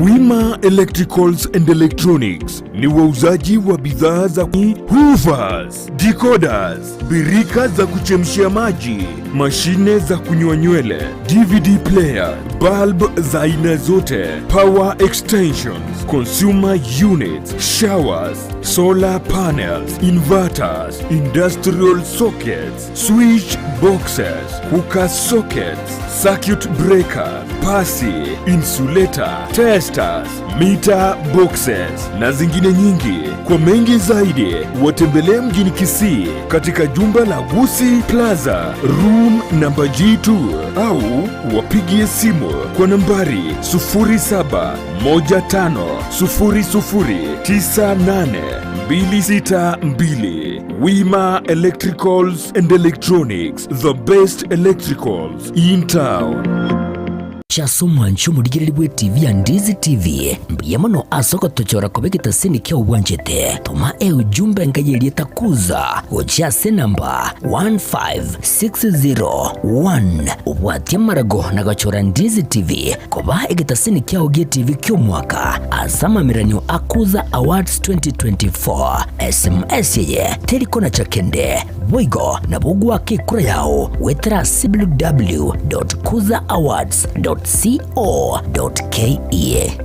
Wima Electricals and Electronics ni wauzaji wa bidhaa za hoovers, decoders, birika za kuchemshia maji, mashine za kunyoa nywele, DVD player, bulb za aina zote, power extensions, consumer units, showers, solar panels, inverters, industrial sockets, switch boxes, cooker sockets, circuit breaker, pasi, insulator, testers, meter boxes na zingine nyingi. Kwa mengi zaidi watembelee mjini Kisii katika jumba la Gusii Plaza room namba G2 au wapigie simu kwa nambari 0715009862. Wima Electricals and Electronics, the best electricals in town. Ase omwancho omorigereria bw'etibi ya Ndizi TV, mbuya mono ase ogotochora koba egetasini kia obwanchete. Toma eujumbe enka y'erieta Kuza gochia ase enamba 15601 obwatie amarago na gochora Ndizi TV koba egetasini kiao gi'etibi ki'omwaka ase amameranio a Kuza Awards 2024. SMS eye teri konacha kende. Boigo nabo ogoaka ekura yao goetera ase www.kuzaawards.co.ke.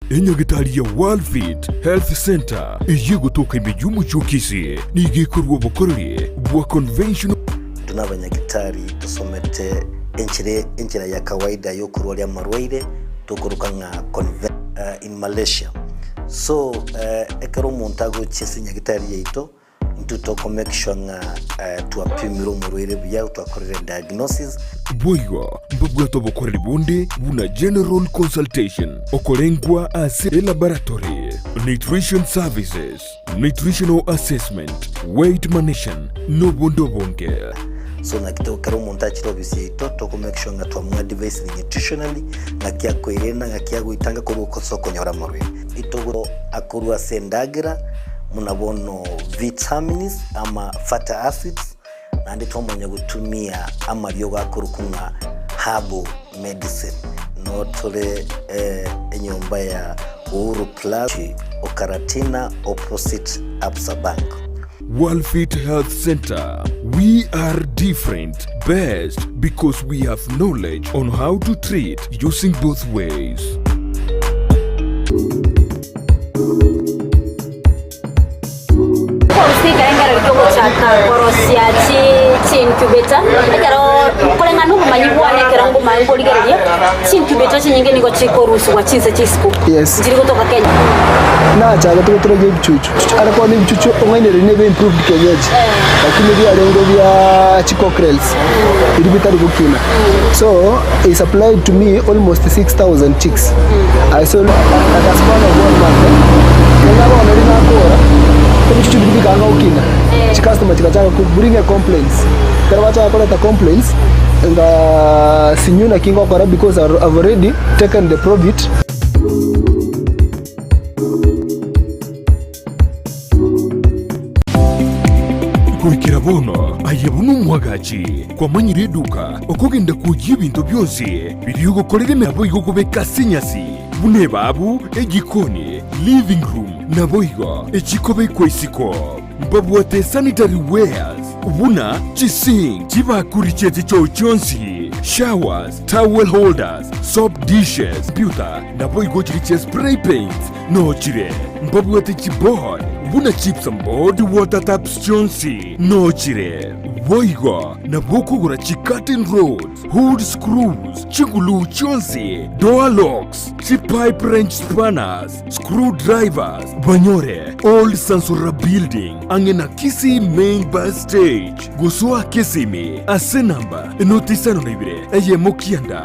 Enyagitari ya Worldfit Health Centre eyio egotoka ime y'omochie o Kisii nigo ekorua obokoreri bwa conventional. Intwe nabanyagitari tosomete enchera enchera ya kawaida yokorwaria amarwaire tokoroka ng'a conve in Malaysia. So ekero omonto agochia ase enyagitari yaito, intwe toko make sure ng'a twapimire omorwaire buya, twakorire diagnosis. Boigo mbabwate obokoreri bonde buna general consultation, okorengwa ase elaboratory, nutrition services, nutritional assessment, weight management, na obonde obonge. So naki to ekero omonto achire ofisi yaito, toko make sure ng'a twamoadvisire nutritionally, ng'aki akoerenda, ng'aki agoitanga korwa ase okonyora amarwaire. Itogo akorwa ase endagera, buna bono vitamins ama fatty acids, naende twamanya gotumia amariogo akorokwa ng'a herbal medicine. No tore enyomba ya Uhuru Plaza, Okaratina opposite Absa Bank. Worldfit Health Center, we are different, best because we have knowledge on how to treat using both ways. Okorusia ekerengererio ki'ogochaka korosia chi-incubator, ekero koreng'ana nobomanyi bwane ekero ngomanya nkorigereria, chi-incubator chinyinge nigo chikorusigwa chinse chia isiko, Yes. nchiri gotoka Kenya. Nachagete goturagia ebichuchu, are kwana ebichuchu ong'ainereria nebe improved kienyeji, lakini biarenge bia chicockerels biria bitari gokina. So he supplied to me almost 6000 chicks. I sold at a span of one month. Kenya bono riria nakora, ebichuchu biria bikanga gokina, chicustomer chigachaka ko bring a complaints. Ekero bachaka koreta complaints, nga sinywe naki ngokora because I've already taken the profit. Goikera bono aye buna omwagachi kwamanyire eduka okogenda kwoyia ebinto bionsi biria ogokorera ime naboigo okobeka ase enyasi buna ebabu, ejikoni, living room naboigo echikobekwa isiko. Mbabwate sanitary wares buna chisink, chibakuri chie chichoo chionsi, showers, towel holders, soap dishes, computer naboigo chiria chia spray paints nochire. Mbabwate chiboard buna gypsum board, water taps chionsi nochire. Boigo nabo okogora chi curtain rods, hood screws, chiguluu chionsi, door locks, chipipe wrench spanners, screw drivers, banyore Old Sansora Building ang'e na Kisii Main Bus Stage. Gosoa Kisimi ase namba 052 eyemo kianda.